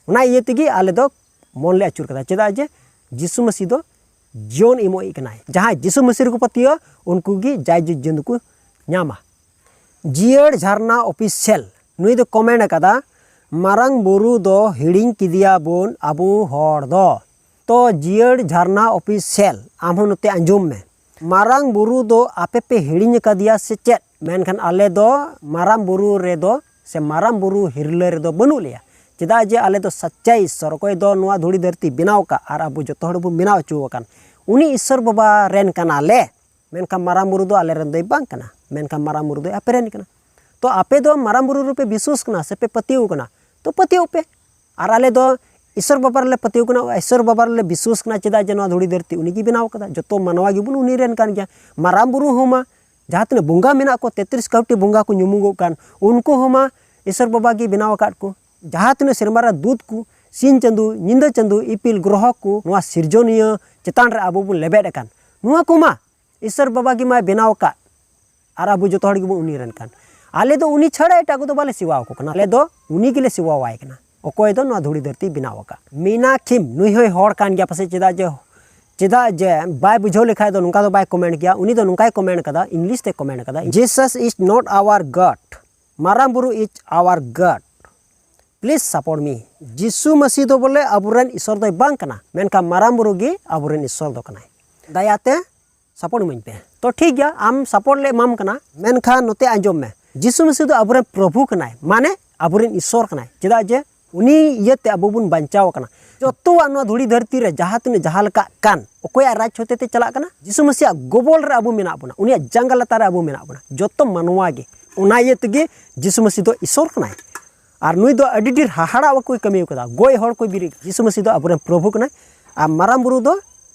ᱚᱱᱟ ᱤᱭᱟᱹ ᱛᱮᱜᱮ ᱟᱞᱮ ᱫᱚ ᱢᱚᱱ ᱞᱮ ᱟᱹᱪᱩᱨ ᱠᱟᱫᱟ᱾ ᱪᱮᱫᱟᱜ ᱡᱮ ᱡᱤᱥᱩ ᱢᱟᱹᱥᱤ ᱫᱚ ᱡᱤᱭᱚᱱ ᱮᱢᱚᱜᱤᱡ ᱠᱟᱱᱟᱭ᱾ ᱡᱟᱦᱟᱸᱭ ᱡᱤᱥᱩ ᱢᱟᱹᱥᱤ ᱨᱮᱠᱚ ᱯᱟᱹᱛᱭᱟᱹᱜᱼᱟ, ᱩᱱᱠᱩ ᱜᱮ ᱡᱟᱭ ᱡᱩᱜᱽ ᱡᱤᱭᱚᱱ ᱫᱚᱠᱚ ᱧᱟᱢᱟ᱾ ᱡᱤᱭᱟᱹᱲ ᱡᱷᱟᱨᱱᱟ ᱚᱯᱷᱤᱥᱤᱭᱟᱞ ᱱᱩᱭ ᱫᱚ ᱠᱚᱢᱮᱱᱴ ᱟᱠᱟᱫᱟ, "ᱢᱟᱨᱟᱝ ᱵᱩᱨᱩ ᱫᱚ ᱦᱤᱲᱤᱧ ᱠᱮᱫᱮᱭᱟ ᱵᱚᱱ ᱟᱵᱚ ᱦᱚᱲ ᱫᱚ᱾" ᱛᱚ ᱡᱤᱭᱟᱹᱲ ᱡᱷᱟᱨᱱᱟ ᱚᱯᱷᱤᱥᱤᱭᱟᱞ, ᱟᱢ ᱦᱚᱸ ᱱᱚᱛᱮ ᱟᱸᱡᱚᱢ ᱢᱮ᱾ ᱢᱟᱨᱟᱝ ᱵᱩᱨᱩ ᱫᱚ ᱟᱯᱮ ᱯᱮ ᱦᱤᱲᱤᱧ ᱟᱠᱟᱫᱮᱭᱟ ᱥᱮ ᱪᱮᱫ? ᱢᱮᱱᱠᱷᱟᱱ ᱟᱞᱮ ᱫᱚ ᱢᱟᱨᱟᱝ ᱵᱩᱨᱩ ᱨᱮᱫᱚ ᱥᱮ ᱢᱟᱨᱟᱝ ᱵᱩᱨᱩ ᱦᱤᱨᱞᱟᱹ ᱨᱮᱫᱚ ᱵᱟᱹᱱᱩᱜ ᱞᱮᱭᱟ᱾ ᱪᱮᱫᱟᱜ ᱡᱮ ᱟᱞᱮ ᱫᱚ ᱥᱟᱪᱪᱟᱭ ᱤᱥᱥᱚᱨ, ᱚᱠᱚᱭ ᱫᱚ ᱱᱚᱣᱟ ᱫᱷᱩᱲᱤ ᱫᱷᱟᱹᱨᱛᱤ ᱵᱮᱱᱟᱣ ᱟᱠᱟᱫ ᱟᱨ ᱟᱵᱚ ᱡᱚᱛᱚ ᱦᱚᱲ ᱵᱚᱱ ᱵᱮᱱᱟᱣ ᱦᱚᱪᱚ ᱟᱠᱟᱱ, ᱩᱱᱤ ᱤᱥᱥᱚᱨ ᱵᱟᱵᱟ ᱨᱮᱱ ᱠᱟᱱᱟᱞᱮ᱾ ᱢᱮᱱᱠᱷᱟᱱ ᱢᱟᱨᱟᱝ ᱵᱩᱨᱩ ᱫᱚ ᱟᱞᱮ ᱨᱮᱱ ᱫᱚᱭ ᱵᱟᱝ ᱠᱟᱱᱟ, ᱢᱮᱱᱠᱷᱟᱱ ᱢᱟᱨᱟᱝ ᱵᱩᱨᱩ ᱫᱚᱭ ᱟᱯᱮ ᱨᱮᱱ ᱠᱟᱱᱟ᱾ ᱛᱚ ᱟᱯᱮ ᱫᱚ ᱢᱟᱨᱟᱝ ᱵᱩᱨᱩ ᱨᱮᱯᱮ ᱵᱤᱥᱣᱟᱥ ᱠᱟᱱᱟ ᱥᱮ ᱯᱮ ᱯᱟᱹᱛᱭᱟᱹᱣ ᱠᱟᱱᱟ? ᱛᱚ ᱯᱟᱹᱛᱭᱟᱹᱣ ᱯᱮ᱾ ᱟᱨ ᱟᱞᱮ ᱫᱚ ᱤᱥᱥᱚᱨ ᱵᱟᱵᱟ ᱨᱮᱞᱮ ᱯᱟᱹᱛᱭᱟᱹᱣ ᱠᱟᱱᱟ, ᱤᱥᱥᱚᱨ ᱵᱟᱵᱟ ᱨᱮᱞᱮ ᱵᱤᱥᱣᱟᱥ ᱠᱟᱱᱟ᱾ ᱪᱮᱫᱟᱜ ᱡᱮ ᱱᱚᱣᱟ ᱫᱷᱩᱲᱤ ᱫᱷᱟᱹᱨᱛᱤ ᱩᱱᱤ ᱜᱮ ᱵᱮᱱᱟᱣ ᱠᱟᱫᱟ, ᱡᱚᱛᱚ ᱢᱟᱱᱣᱟ ᱜᱮᱵᱚᱱ ᱩᱱᱤ ᱨᱮᱱ ᱠᱟᱱ ᱜᱮᱭᱟ᱾ ᱢᱟᱨᱟᱝ ᱵᱩᱨᱩ ᱦᱚᱸ ᱢᱟ, ᱡᱟᱦᱟᱸ ᱛᱤᱱᱟᱹᱜ ᱵᱚᱸᱜᱟ ᱢᱮᱱᱟᱜ ᱠᱚ, ᱛᱮᱛᱨᱤᱥ ᱠᱳᱴᱤ ᱵᱚᱸᱜᱟ ᱠᱚ ᱧᱩᱢᱩᱜᱚᱜ ᱠᱟᱱ, ᱩᱱᱠᱩ ᱦᱚᱸ ᱢᱟ ᱤᱥᱥᱚᱨ ᱵᱟᱵᱟ ᱜᱮ ᱵᱮᱱᱟᱣ ᱟᱠᱟᱫ ᱠᱚ᱾ ᱡᱟᱦᱟᱸ ᱛᱤᱱᱟᱹᱜ ᱥᱮᱨᱢᱟ ᱨᱮ ᱫᱩᱛ ᱠᱚ, ᱥᱤᱧ ᱪᱟᱸᱫᱚ, ᱧᱤᱫᱟᱹ ᱪᱟᱸᱫᱚ, ᱤᱯᱤᱞ ᱜᱨᱚᱦᱚ ᱠᱚ, ᱱᱚᱣᱟ ᱥᱤᱨᱡᱚᱱᱤᱭᱟᱹ ᱪᱮᱛᱟᱱ ᱨᱮ ᱟᱵᱚ ᱵᱚᱱ ᱞᱮᱵᱮᱫ ᱟᱠᱟᱱ, ᱱᱚᱣᱟ ᱠᱚᱢᱟ ᱤᱥᱥᱚᱨ ᱵᱟᱵᱟ ᱜᱮ ᱢᱟᱭ ᱵᱮᱱᱟᱣ ᱟᱠᱟᱫ᱾ ᱟᱨ ᱟᱵᱚ ᱡᱚᱛᱚ ᱦᱚᱲ ᱜᱮᱵᱚᱱ ᱩᱱᱤ ᱨᱮᱱ ᱠᱟᱱ᱾ ᱟᱞᱮ ᱫᱚ ᱩᱱᱤ ᱪᱷᱟᱲᱟ ᱮᱴᱟᱜ ᱠᱚᱫᱚ ᱵᱟᱞᱮ ᱥᱮᱵᱟᱣ ᱟᱠᱚ ᱠᱟᱱᱟ᱾ ᱟᱞᱮ ᱫᱚ ᱩᱱᱤ ᱜᱮᱞᱮ ᱥᱮᱵᱟᱣᱟᱭ ᱠᱟᱱᱟ, ᱚᱠᱚᱭ ᱫᱚ ᱱᱚᱣᱟ ᱫᱷᱩᱲᱤ ᱫᱷᱟᱹᱨᱛᱤ ᱵᱮᱱᱟᱣ ᱟᱠᱟᱫ᱾ ᱢᱤᱱᱟ ᱠᱷᱤᱢ, ᱱᱩᱭ ᱦᱚᱸᱭ ᱦᱚᱲ ᱠᱟᱱ ᱜᱮᱭᱟ ᱯᱟᱥᱮᱡ, ᱪᱮᱫᱟᱜ ᱡᱮ, ᱪᱮᱫᱟᱜ ᱡᱮ ᱵᱟᱭ ᱵᱩᱡᱷᱟᱹᱣ ᱞᱮᱠᱷᱟᱡ ᱫᱚ ᱱᱚᱝᱠᱟ ᱫᱚ ᱵᱟᱭ ᱠᱚᱢᱮᱱᱴ ᱜᱮᱭᱟ᱾ ᱩᱱᱤ ᱫᱚ ᱱᱚᱝᱠᱟᱭ ᱠᱚᱢᱮᱱᱴ ᱠᱟᱫᱟ, ᱤᱝᱞᱤᱥ ᱛᱮ ᱠᱚᱢᱮᱱᱴ ᱠᱟᱫᱟ, "Jesus is not our God, ᱢᱟᱨᱟᱝ ᱵᱩᱨᱩ is our God, please support me᱾" ᱡᱤᱥᱩ ᱢᱟᱹᱥᱤ ᱫᱚ ᱵᱚᱞᱮ ᱟᱵᱚᱨᱮᱱ ᱤᱥᱥᱚᱨ ᱫᱚᱭ ᱵᱟᱝ ᱠᱟᱱᱟ, ᱢᱮᱱᱠᱷᱟᱱ ᱢᱟᱨᱟᱝ ᱵᱩᱨᱩ ᱜᱮ ᱟᱵᱚᱨᱮᱱ ᱤᱥᱥᱚᱨ ᱫᱚ ᱠᱟᱱᱟᱭ᱾ ᱫᱟᱭᱟᱛᱮ ᱥᱟᱯᱳᱨᱴ ᱤᱢᱟᱹᱧ ᱯᱮ᱾ ᱛᱚ ᱴᱷᱤᱠ ᱜᱮᱭᱟ, ᱟᱢ ᱥᱟᱯᱳᱨᱴ ᱞᱮ ᱮᱢᱟᱢ ᱠᱟᱱᱟ, ᱢᱮᱱᱠᱷᱟᱱ ᱱᱚᱛᱮ ᱟᱸᱡᱚᱢ ᱢᱮ, ᱡᱤᱥᱩ ᱢᱟᱹᱥᱤ ᱫᱚ ᱟᱵᱚᱨᱮᱱ ᱯᱨᱚᱵᱷᱩ ᱠᱟᱱᱟᱭ, ᱢᱟᱱᱮ ᱟᱵᱚᱨᱮᱱ ᱤᱥᱥᱚᱨ ᱠᱟᱱᱟᱭ᱾ ᱪᱮᱫᱟᱜ ᱡᱮ ᱩᱱᱤ ᱤᱭᱟᱹᱛᱮ ᱟᱵᱚ ᱵᱚᱱ ᱵᱟᱧᱪᱟᱣ ᱟᱠᱟᱱᱟ᱾ ᱡᱚᱛᱚᱣᱟᱜ ᱱᱚᱣᱟ ᱫᱷᱩᱲᱤ ᱫᱷᱟᱹᱨᱛᱤ ᱨᱮ ᱡᱟᱦᱟᱸ ᱛᱤᱱᱟᱹᱜ ᱡᱟᱦᱟᱸ ᱞᱮᱠᱟᱜ ᱠᱟᱱ, ᱚᱠᱚᱭᱟᱜ ᱨᱟᱡᱽ ᱦᱚᱛᱮᱛᱮ ᱪᱟᱞᱟᱜ ᱠᱟᱱᱟ? ᱡᱤᱥᱩ ᱢᱟᱹᱥᱤᱭᱟᱜ ᱜᱚᱵᱚᱞ ᱨᱮ ᱟᱵᱚ ᱢᱮᱱᱟᱜ ᱵᱚᱱᱟ, ᱩᱱᱤᱭᱟᱜ ᱡᱟᱸᱜᱟ ᱞᱟᱛᱟᱨ ᱨᱮ ᱟᱵᱚ ᱢᱮᱱᱟᱜ ᱵᱚᱱᱟ, ᱡᱚᱛᱚ ᱢᱟᱱᱣᱟ ᱜᱮ᱾ ᱚᱱᱟ ᱤᱭᱟᱹ ᱛᱮᱜᱮ ᱡᱤᱥᱩ ᱢᱟᱹᱥᱤ ᱫᱚ ᱤᱥᱥᱚᱨ ᱠᱟᱱᱟᱭ᱾ ᱟᱨ ᱱᱩᱭ ᱫᱚ ᱟᱹᱰᱤ ᱰᱷᱮᱨ ᱦᱟᱦᱟᱲᱟᱜ ᱠᱚᱭ ᱠᱟᱹᱢᱤ ᱠᱟᱫᱟ, ᱜᱚᱡ ᱦᱚᱲ ᱠᱚᱭ ᱵᱤᱨᱤᱫ᱾ ᱡᱤᱥᱩ ᱢᱟᱹᱥᱤ ᱫᱚ ᱟᱵᱚᱨᱮᱱ ᱯᱨᱚᱵᱷᱩ ᱠᱟᱱᱟᱭ, ᱟᱨ ᱢᱟᱨᱟᱝ ᱵᱩᱨᱩ ᱫᱚ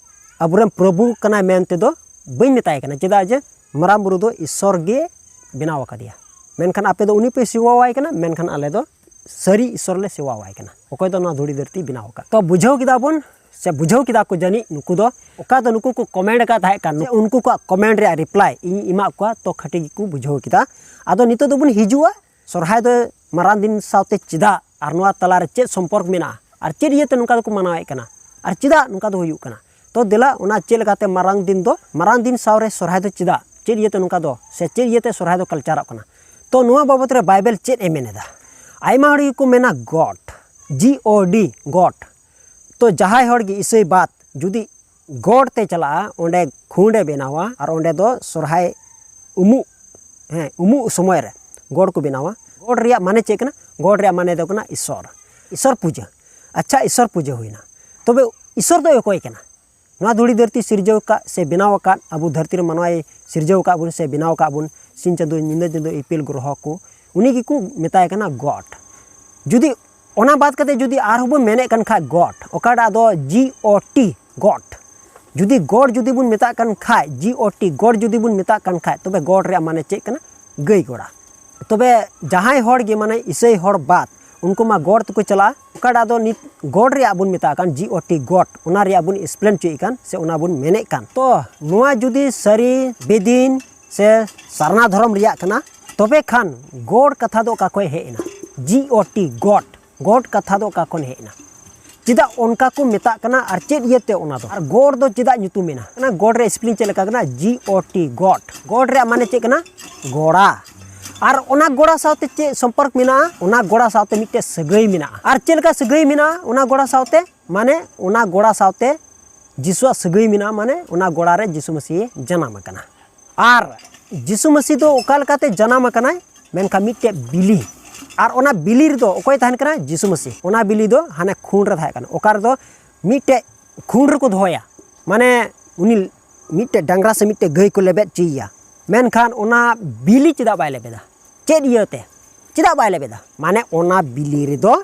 ᱟᱵᱚᱨᱮᱱ ᱯᱨᱚᱵᱷᱩ ᱠᱟᱱᱟᱭ ᱢᱮᱱᱛᱮ ᱫᱚ ᱵᱟᱹᱧ ᱢᱮᱛᱟᱭ ᱠᱟᱱᱟ, ᱪᱮᱫᱟᱜ ᱡᱮ ᱢᱟᱨᱟᱝ ᱵᱩᱨᱩ ᱫᱚ ᱤᱥᱥᱚᱨ ᱜᱮ ᱵᱮᱱᱟᱣ ᱟᱠᱟᱫᱮᱭᱟ᱾ ᱢᱮᱱᱠᱷᱟᱱ ᱟᱯᱮ ᱫᱚ ᱩᱱᱤ ᱯᱮ ᱥᱮᱵᱟᱣᱟᱭ ᱠᱟᱱᱟ, ᱢᱮᱱᱠᱷᱟᱱ ᱟᱞᱮ ᱫᱚ ᱥᱟᱹᱨᱤ ᱤᱥᱥᱚᱨ ᱞᱮ ᱥᱮᱵᱟᱣᱟᱭ ᱠᱟᱱᱟ, ᱚᱠᱚᱭ ᱫᱚ ᱱᱚᱣᱟ ᱫᱷᱩᱲᱤ ᱫᱷᱟᱹᱨᱛᱤ ᱵᱮᱱᱟᱣ ᱟᱠᱟᱫ᱾ ᱛᱚ ᱵᱩᱡᱷᱟᱹᱣ ᱠᱮᱫᱟ ᱵᱚᱱ, ᱥᱮ ᱵᱩᱡᱷᱟᱹᱣ ᱠᱮᱫᱟ ᱠᱚ ᱡᱟᱹᱱᱤᱡ ᱱᱩᱠᱩ ᱫᱚ, ᱚᱠᱟ ᱫᱚ ᱱᱩᱠᱩ ᱠᱚ ᱠᱚᱢᱮᱱᱴ ᱟᱠᱟᱫ ᱛᱟᱦᱮᱸ ᱠᱟᱱ, ᱩᱱᱠᱩ ᱠᱚᱣᱟᱜ ᱠᱚᱢᱮᱱᱴ ᱨᱮᱭᱟᱜ ᱨᱤᱯᱞᱟᱭ ᱤᱧ ᱮᱢᱟᱜ ᱠᱚᱣᱟ, ᱛᱚ ᱠᱷᱟᱹᱴᱤ ᱜᱮᱠᱚ ᱵᱩᱡᱷᱟᱹᱣ ᱠᱮᱫᱟ᱾ ᱟᱫᱚ ᱱᱤᱛᱚᱜ ᱫᱚᱵᱚᱱ ᱦᱤᱡᱩᱜᱼᱟ ᱥᱚᱨᱦᱟᱭ ᱫᱚ ᱢᱟᱨᱟᱝ ᱫᱤᱱ ᱥᱟᱶᱛᱮ ᱪᱮᱫᱟᱜ, ᱟᱨ ᱱᱚᱣᱟ ᱛᱟᱞᱟᱨᱮ ᱪᱮᱫ ᱥᱚᱢᱯᱚᱨᱠ ᱢᱮᱱᱟᱜᱼᱟ, ᱟᱨ ᱪᱮᱫ ᱤᱭᱟᱹᱛᱮ ᱱᱚᱝᱠᱟ ᱫᱚᱠᱚ ᱢᱟᱱᱟᱣᱮᱫ ᱠᱟᱱᱟ, ᱟᱨ ᱪᱮᱫᱟᱜ ᱱᱚᱝᱠᱟ ᱫᱚ ᱦᱩᱭᱩᱜ ᱠᱟᱱᱟ? ᱛᱚ ᱫᱮᱞᱟ, ᱚᱱᱟ ᱪᱮᱫ ᱞᱮᱠᱟᱛᱮ ᱢᱟᱨᱟᱝ ᱫᱤᱱ ᱫᱚ, ᱢᱟᱨᱟᱝ ᱫᱤᱱ ᱥᱟᱶᱨᱮ ᱥᱚᱨᱦᱟᱭ ᱫᱚ ᱪᱮᱫᱟᱜ, ᱪᱮᱫ ᱤᱭᱟᱹᱛᱮ ᱱᱚᱝᱠᱟ ᱫᱚ, ᱥᱮ ᱪᱮᱫ ᱤᱭᱟᱹᱛᱮ ᱥᱚᱨᱦᱟᱭ ᱫᱚ ᱠᱟᱞᱪᱟᱨᱚᱜ ᱠᱟᱱᱟ? ᱛᱚ ᱱᱚᱣᱟ ᱵᱟᱵᱚᱛ ᱨᱮ ᱵᱟᱭᱵᱮᱞ ᱪᱮᱫ ᱮ ᱢᱮᱱ ᱮᱫᱟ? ᱟᱭᱢᱟ ᱦᱚᱲ ᱜᱮᱠᱚ ᱢᱮᱱᱟ ᱜᱚᱰ, ᱡᱤ ᱳ ᱰᱤ, ᱜᱚᱰ᱾ ᱛᱚ ᱡᱟᱦᱟᱸᱭ ᱦᱚᱲ ᱜᱮ ᱤᱥᱟᱹᱭ ᱵᱟᱫ ᱡᱩᱫᱤ ᱜᱚᱰ ᱛᱮ ᱪᱟᱞᱟᱜᱼᱟ, ᱚᱸᱰᱮ ᱠᱷᱩᱸᱰ ᱮ ᱵᱮᱱᱟᱣᱟ ᱟᱨ ᱚᱸᱰᱮ ᱫᱚ ᱥᱚᱨᱦᱟᱭ ᱩᱢᱩᱜ, ᱦᱮᱸ, ᱩᱢᱩᱜ ᱥᱚᱢᱚᱭ ᱨᱮ ᱜᱚᱰ ᱠᱚ ᱵᱮᱱᱟᱣᱟ᱾ ᱜᱚᱰ ᱨᱮᱭᱟᱜ ᱢᱟᱱᱮ ᱪᱮᱫ ᱠᱟᱱᱟ? ᱜᱚᱰ ᱨᱮᱭᱟᱜ ᱢᱟᱱᱮ ᱫᱚ ᱠᱟᱱᱟ ᱤᱥᱚᱨ, ᱤᱥᱚᱨ ᱯᱩᱡᱟᱹ᱾ ᱟᱪᱪᱷᱟ, ᱤᱥᱚᱨ ᱯᱩᱡᱟᱹ ᱦᱩᱭᱱᱟ, ᱛᱚᱵᱮ ᱤᱥᱚᱨ ᱫᱚ ᱚᱠᱚᱭ ᱠᱟᱱᱟ? ᱱᱚᱣᱟ ᱫᱷᱩᱲᱤ ᱫᱷᱟᱹᱨᱛᱤ ᱥᱤᱨᱡᱟᱹᱣ ᱟᱠᱟᱫ ᱥᱮ ᱵᱮᱱᱟᱣ ᱟᱠᱟᱫ, ᱟᱵᱚ ᱫᱷᱟᱹᱨᱛᱤ ᱨᱮ ᱢᱟᱱᱣᱟᱭ ᱥᱤᱨᱡᱟᱹᱣ ᱟᱠᱟᱫ ᱵᱚᱱ ᱥᱮ ᱵᱮᱱᱟᱣ ᱟᱠᱟᱫ ᱵᱚᱱ, ᱥᱤᱧ ᱪᱟᱸᱫᱳ, ᱧᱤᱫᱟᱹ ᱪᱟᱸᱫᱳ, ᱤᱯᱤᱞ ᱜᱨᱚᱦᱚ ᱠᱚ, ᱩᱱᱤ ᱜᱮᱠᱚ ᱢᱮᱛᱟᱭ ᱠᱟᱱᱟ ᱜᱚᱰ᱾ ᱡᱩᱫᱤ ᱚᱱᱟ ᱵᱟᱫ ᱠᱟᱛᱮ ᱡᱩᱫᱤ ᱟᱨᱦᱚᱸ ᱵᱚᱱ ᱢᱮᱱᱮᱫ ᱠᱟᱱ ᱠᱷᱟᱡ ᱜᱚᱰ, ᱚᱠᱟᱴᱟᱜ ᱫᱚ ᱡᱤ ᱳ ᱴᱤ, ᱜᱚᱰ, ᱡᱩᱫᱤ ᱜᱚᱰ ᱡᱩᱫᱤ ᱵᱚᱱ ᱢᱮᱛᱟᱜ ᱠᱟᱱ ᱠᱷᱟᱡ, ᱡᱤ ᱳ ᱴᱤ, ᱜᱚᱰ ᱡᱩᱫᱤ ᱵᱚᱱ ᱢᱮᱛᱟᱜ ᱠᱟᱱ ᱠᱷᱟᱡ, ᱛᱚᱵᱮ ᱜᱚᱰ ᱨᱮᱭᱟᱜ ᱢᱟᱱᱮ ᱪᱮᱫ ᱠᱟᱱᱟ? ᱜᱟᱹᱭ ᱜᱚᱲᱟ᱾ ᱛᱚᱵᱮ ᱡᱟᱦᱟᱸᱭ ᱦᱚᱲ ᱜᱮ, ᱢᱟᱱᱮ ᱤᱥᱟᱹᱭ ᱦᱚᱲ ᱵᱟᱫ, ᱩᱱᱠᱩ ᱢᱟ ᱜᱚᱰ ᱛᱮᱠᱚ ᱪᱟᱞᱟᱜᱼᱟ᱾ ᱚᱠᱟᱴᱟᱜ ᱫᱚ ᱱᱤᱛ ᱜᱚᱰ ᱨᱮᱭᱟᱜ ᱵᱚᱱ ᱢᱮᱛᱟᱜ ᱠᱟᱱ, ᱡᱤ ᱳ ᱴᱤ, ᱜᱚᱰ, ᱚᱱᱟ ᱨᱮᱭᱟᱜ ᱵᱚᱱ ᱮᱠᱥᱯᱞᱮᱱ ᱦᱚᱪᱚᱭᱮᱫ ᱠᱟᱱ ᱥᱮ ᱚᱱᱟ ᱵᱚᱱ ᱢᱮᱱᱮᱫ ᱠᱟᱱ᱾ ᱛᱚ ᱱᱚᱣᱟ ᱡᱩᱫᱤ ᱥᱟᱹᱨᱤ ᱵᱮᱫᱤᱱ ᱥᱮ ᱥᱟᱨᱱᱟ ᱫᱷᱚᱨᱚᱢ ᱨᱮᱭᱟᱜ ᱠᱟᱱᱟ, ᱛᱚᱵᱮ ᱠᱷᱟᱱ ᱜᱚᱰ ᱠᱟᱛᱷᱟ ᱫᱚ ᱚᱠᱟ ᱠᱷᱚᱱ ᱦᱮᱡ ᱮᱱᱟ? ᱡᱤ ᱳ ᱴᱤ, ᱜᱚᱰ, ᱜᱚᱰ ᱠᱟᱛᱷᱟ ᱫᱚ ᱚᱠᱟ ᱠᱷᱚᱱ ᱦᱮᱡ ᱮᱱᱟ? ᱪᱮᱫᱟᱜ ᱚᱱᱠᱟ ᱠᱚ ᱢᱮᱛᱟᱜ ᱠᱟᱱᱟ ᱟᱨ ᱪᱮᱫ ᱤᱭᱟᱹᱛᱮ ᱚᱱᱟ ᱫᱚ? ᱟᱨ ᱜᱚᱰ ᱫᱚ ᱪᱮᱫᱟᱜ ᱧᱩᱛᱩᱢ ᱮᱱᱟ? ᱚᱱᱟ ᱜᱚᱰ ᱨᱮ ᱮᱠᱥᱯᱞᱮᱱ ᱪᱮᱫ ᱞᱮᱠᱟ ᱠᱟᱱᱟ? ᱡᱤ ᱳ ᱴᱤ, ᱜᱚᱰ᱾ ᱜᱚᱰ ᱨᱮᱭᱟᱜ ᱢᱟᱱᱮ ᱪᱮᱫ ᱠᱟᱱᱟ? ᱜᱚᱲᱟ᱾ ᱟᱨ ᱚᱱᱟ ᱜᱚᱲᱟ ᱥᱟᱶᱛᱮ ᱪᱮᱫ ᱥᱚᱢᱯᱚᱨᱠ ᱢᱮᱱᱟᱜᱼᱟ? ᱚᱱᱟ ᱜᱚᱲᱟ ᱥᱟᱶᱛᱮ ᱢᱤᱫᱴᱮᱡ ᱥᱟᱹᱜᱟᱹᱭ ᱢᱮᱱᱟᱜᱼᱟ᱾ ᱟᱨ ᱪᱮᱫ ᱞᱮᱠᱟ ᱥᱟᱹᱜᱟᱹᱭ ᱢᱮᱱᱟᱜᱼᱟ ᱚᱱᱟ ᱜᱚᱲᱟ ᱥᱟᱶᱛᱮ? ᱢᱟᱱᱮ ᱚᱱᱟ ᱜᱚᱲᱟ ᱥᱟᱶᱛᱮ ᱡᱤᱥᱩᱣᱟᱜ ᱥᱟᱹᱜᱟᱹᱭ ᱢᱮᱱᱟᱜᱼᱟ, ᱢᱟᱱᱮ ᱚᱱᱟ ᱜᱚᱲᱟ ᱨᱮ ᱡᱤᱥᱩ ᱢᱟᱹᱥᱤ ᱡᱟᱱᱟᱢ ᱟᱠᱟᱱᱟ᱾ ᱟᱨ ᱡᱤᱥᱩ ᱢᱟᱹᱥᱤ ᱫᱚ ᱚᱠᱟ ᱞᱮᱠᱟᱛᱮ ᱡᱟᱱᱟᱢ ᱟᱠᱟᱱᱟᱭ? ᱢᱮᱱᱠᱷᱟᱱ ᱢᱤᱫᱴᱮᱡ ᱵᱤᱞᱤ, ᱟᱨ ᱚᱱᱟ ᱵᱤᱞᱤ ᱨᱮᱫᱚ ᱚᱠᱚᱭ ᱛᱟᱦᱮᱱ ᱠᱟᱱᱟ? ᱡᱤᱥᱩ ᱢᱟᱹᱥᱤ᱾ ᱚᱱᱟ ᱵᱤᱞᱤ ᱫᱚ ᱦᱟᱱᱮ ᱠᱷᱩᱱ ᱨᱮ ᱛᱟᱦᱮᱸ ᱠᱟᱱᱟ, ᱚᱠᱟ ᱨᱮᱫᱚ ᱢᱤᱫᱴᱮᱡ ᱠᱷᱩᱱ ᱨᱮᱠᱚ ᱫᱚᱦᱚᱭᱟ, ᱢᱟᱱᱮ ᱩᱱᱤ ᱢᱤᱫᱴᱮᱡ ᱰᱟᱝᱨᱟ ᱥᱮ ᱢᱤᱫᱴᱮᱡ ᱜᱟᱹᱭ ᱠᱚ ᱞᱮᱵᱮᱫ ᱦᱚᱪᱚᱭᱮᱭᱟ᱾ ᱢᱮᱱᱠᱷᱟᱱ ᱚᱱᱟ ᱵᱤᱞᱤ ᱪᱮᱫᱟᱜ ᱵᱟᱭ ᱞᱮᱵᱮᱫᱟ? ᱪᱮᱫ ᱤᱭᱟᱹᱛᱮ ᱪᱮᱫᱟᱜ ᱵᱟᱭ ᱞᱮᱵᱮᱫᱟ? ᱢᱟᱱᱮ ᱚᱱᱟ ᱵᱤᱞᱤ ᱨᱮᱫᱚ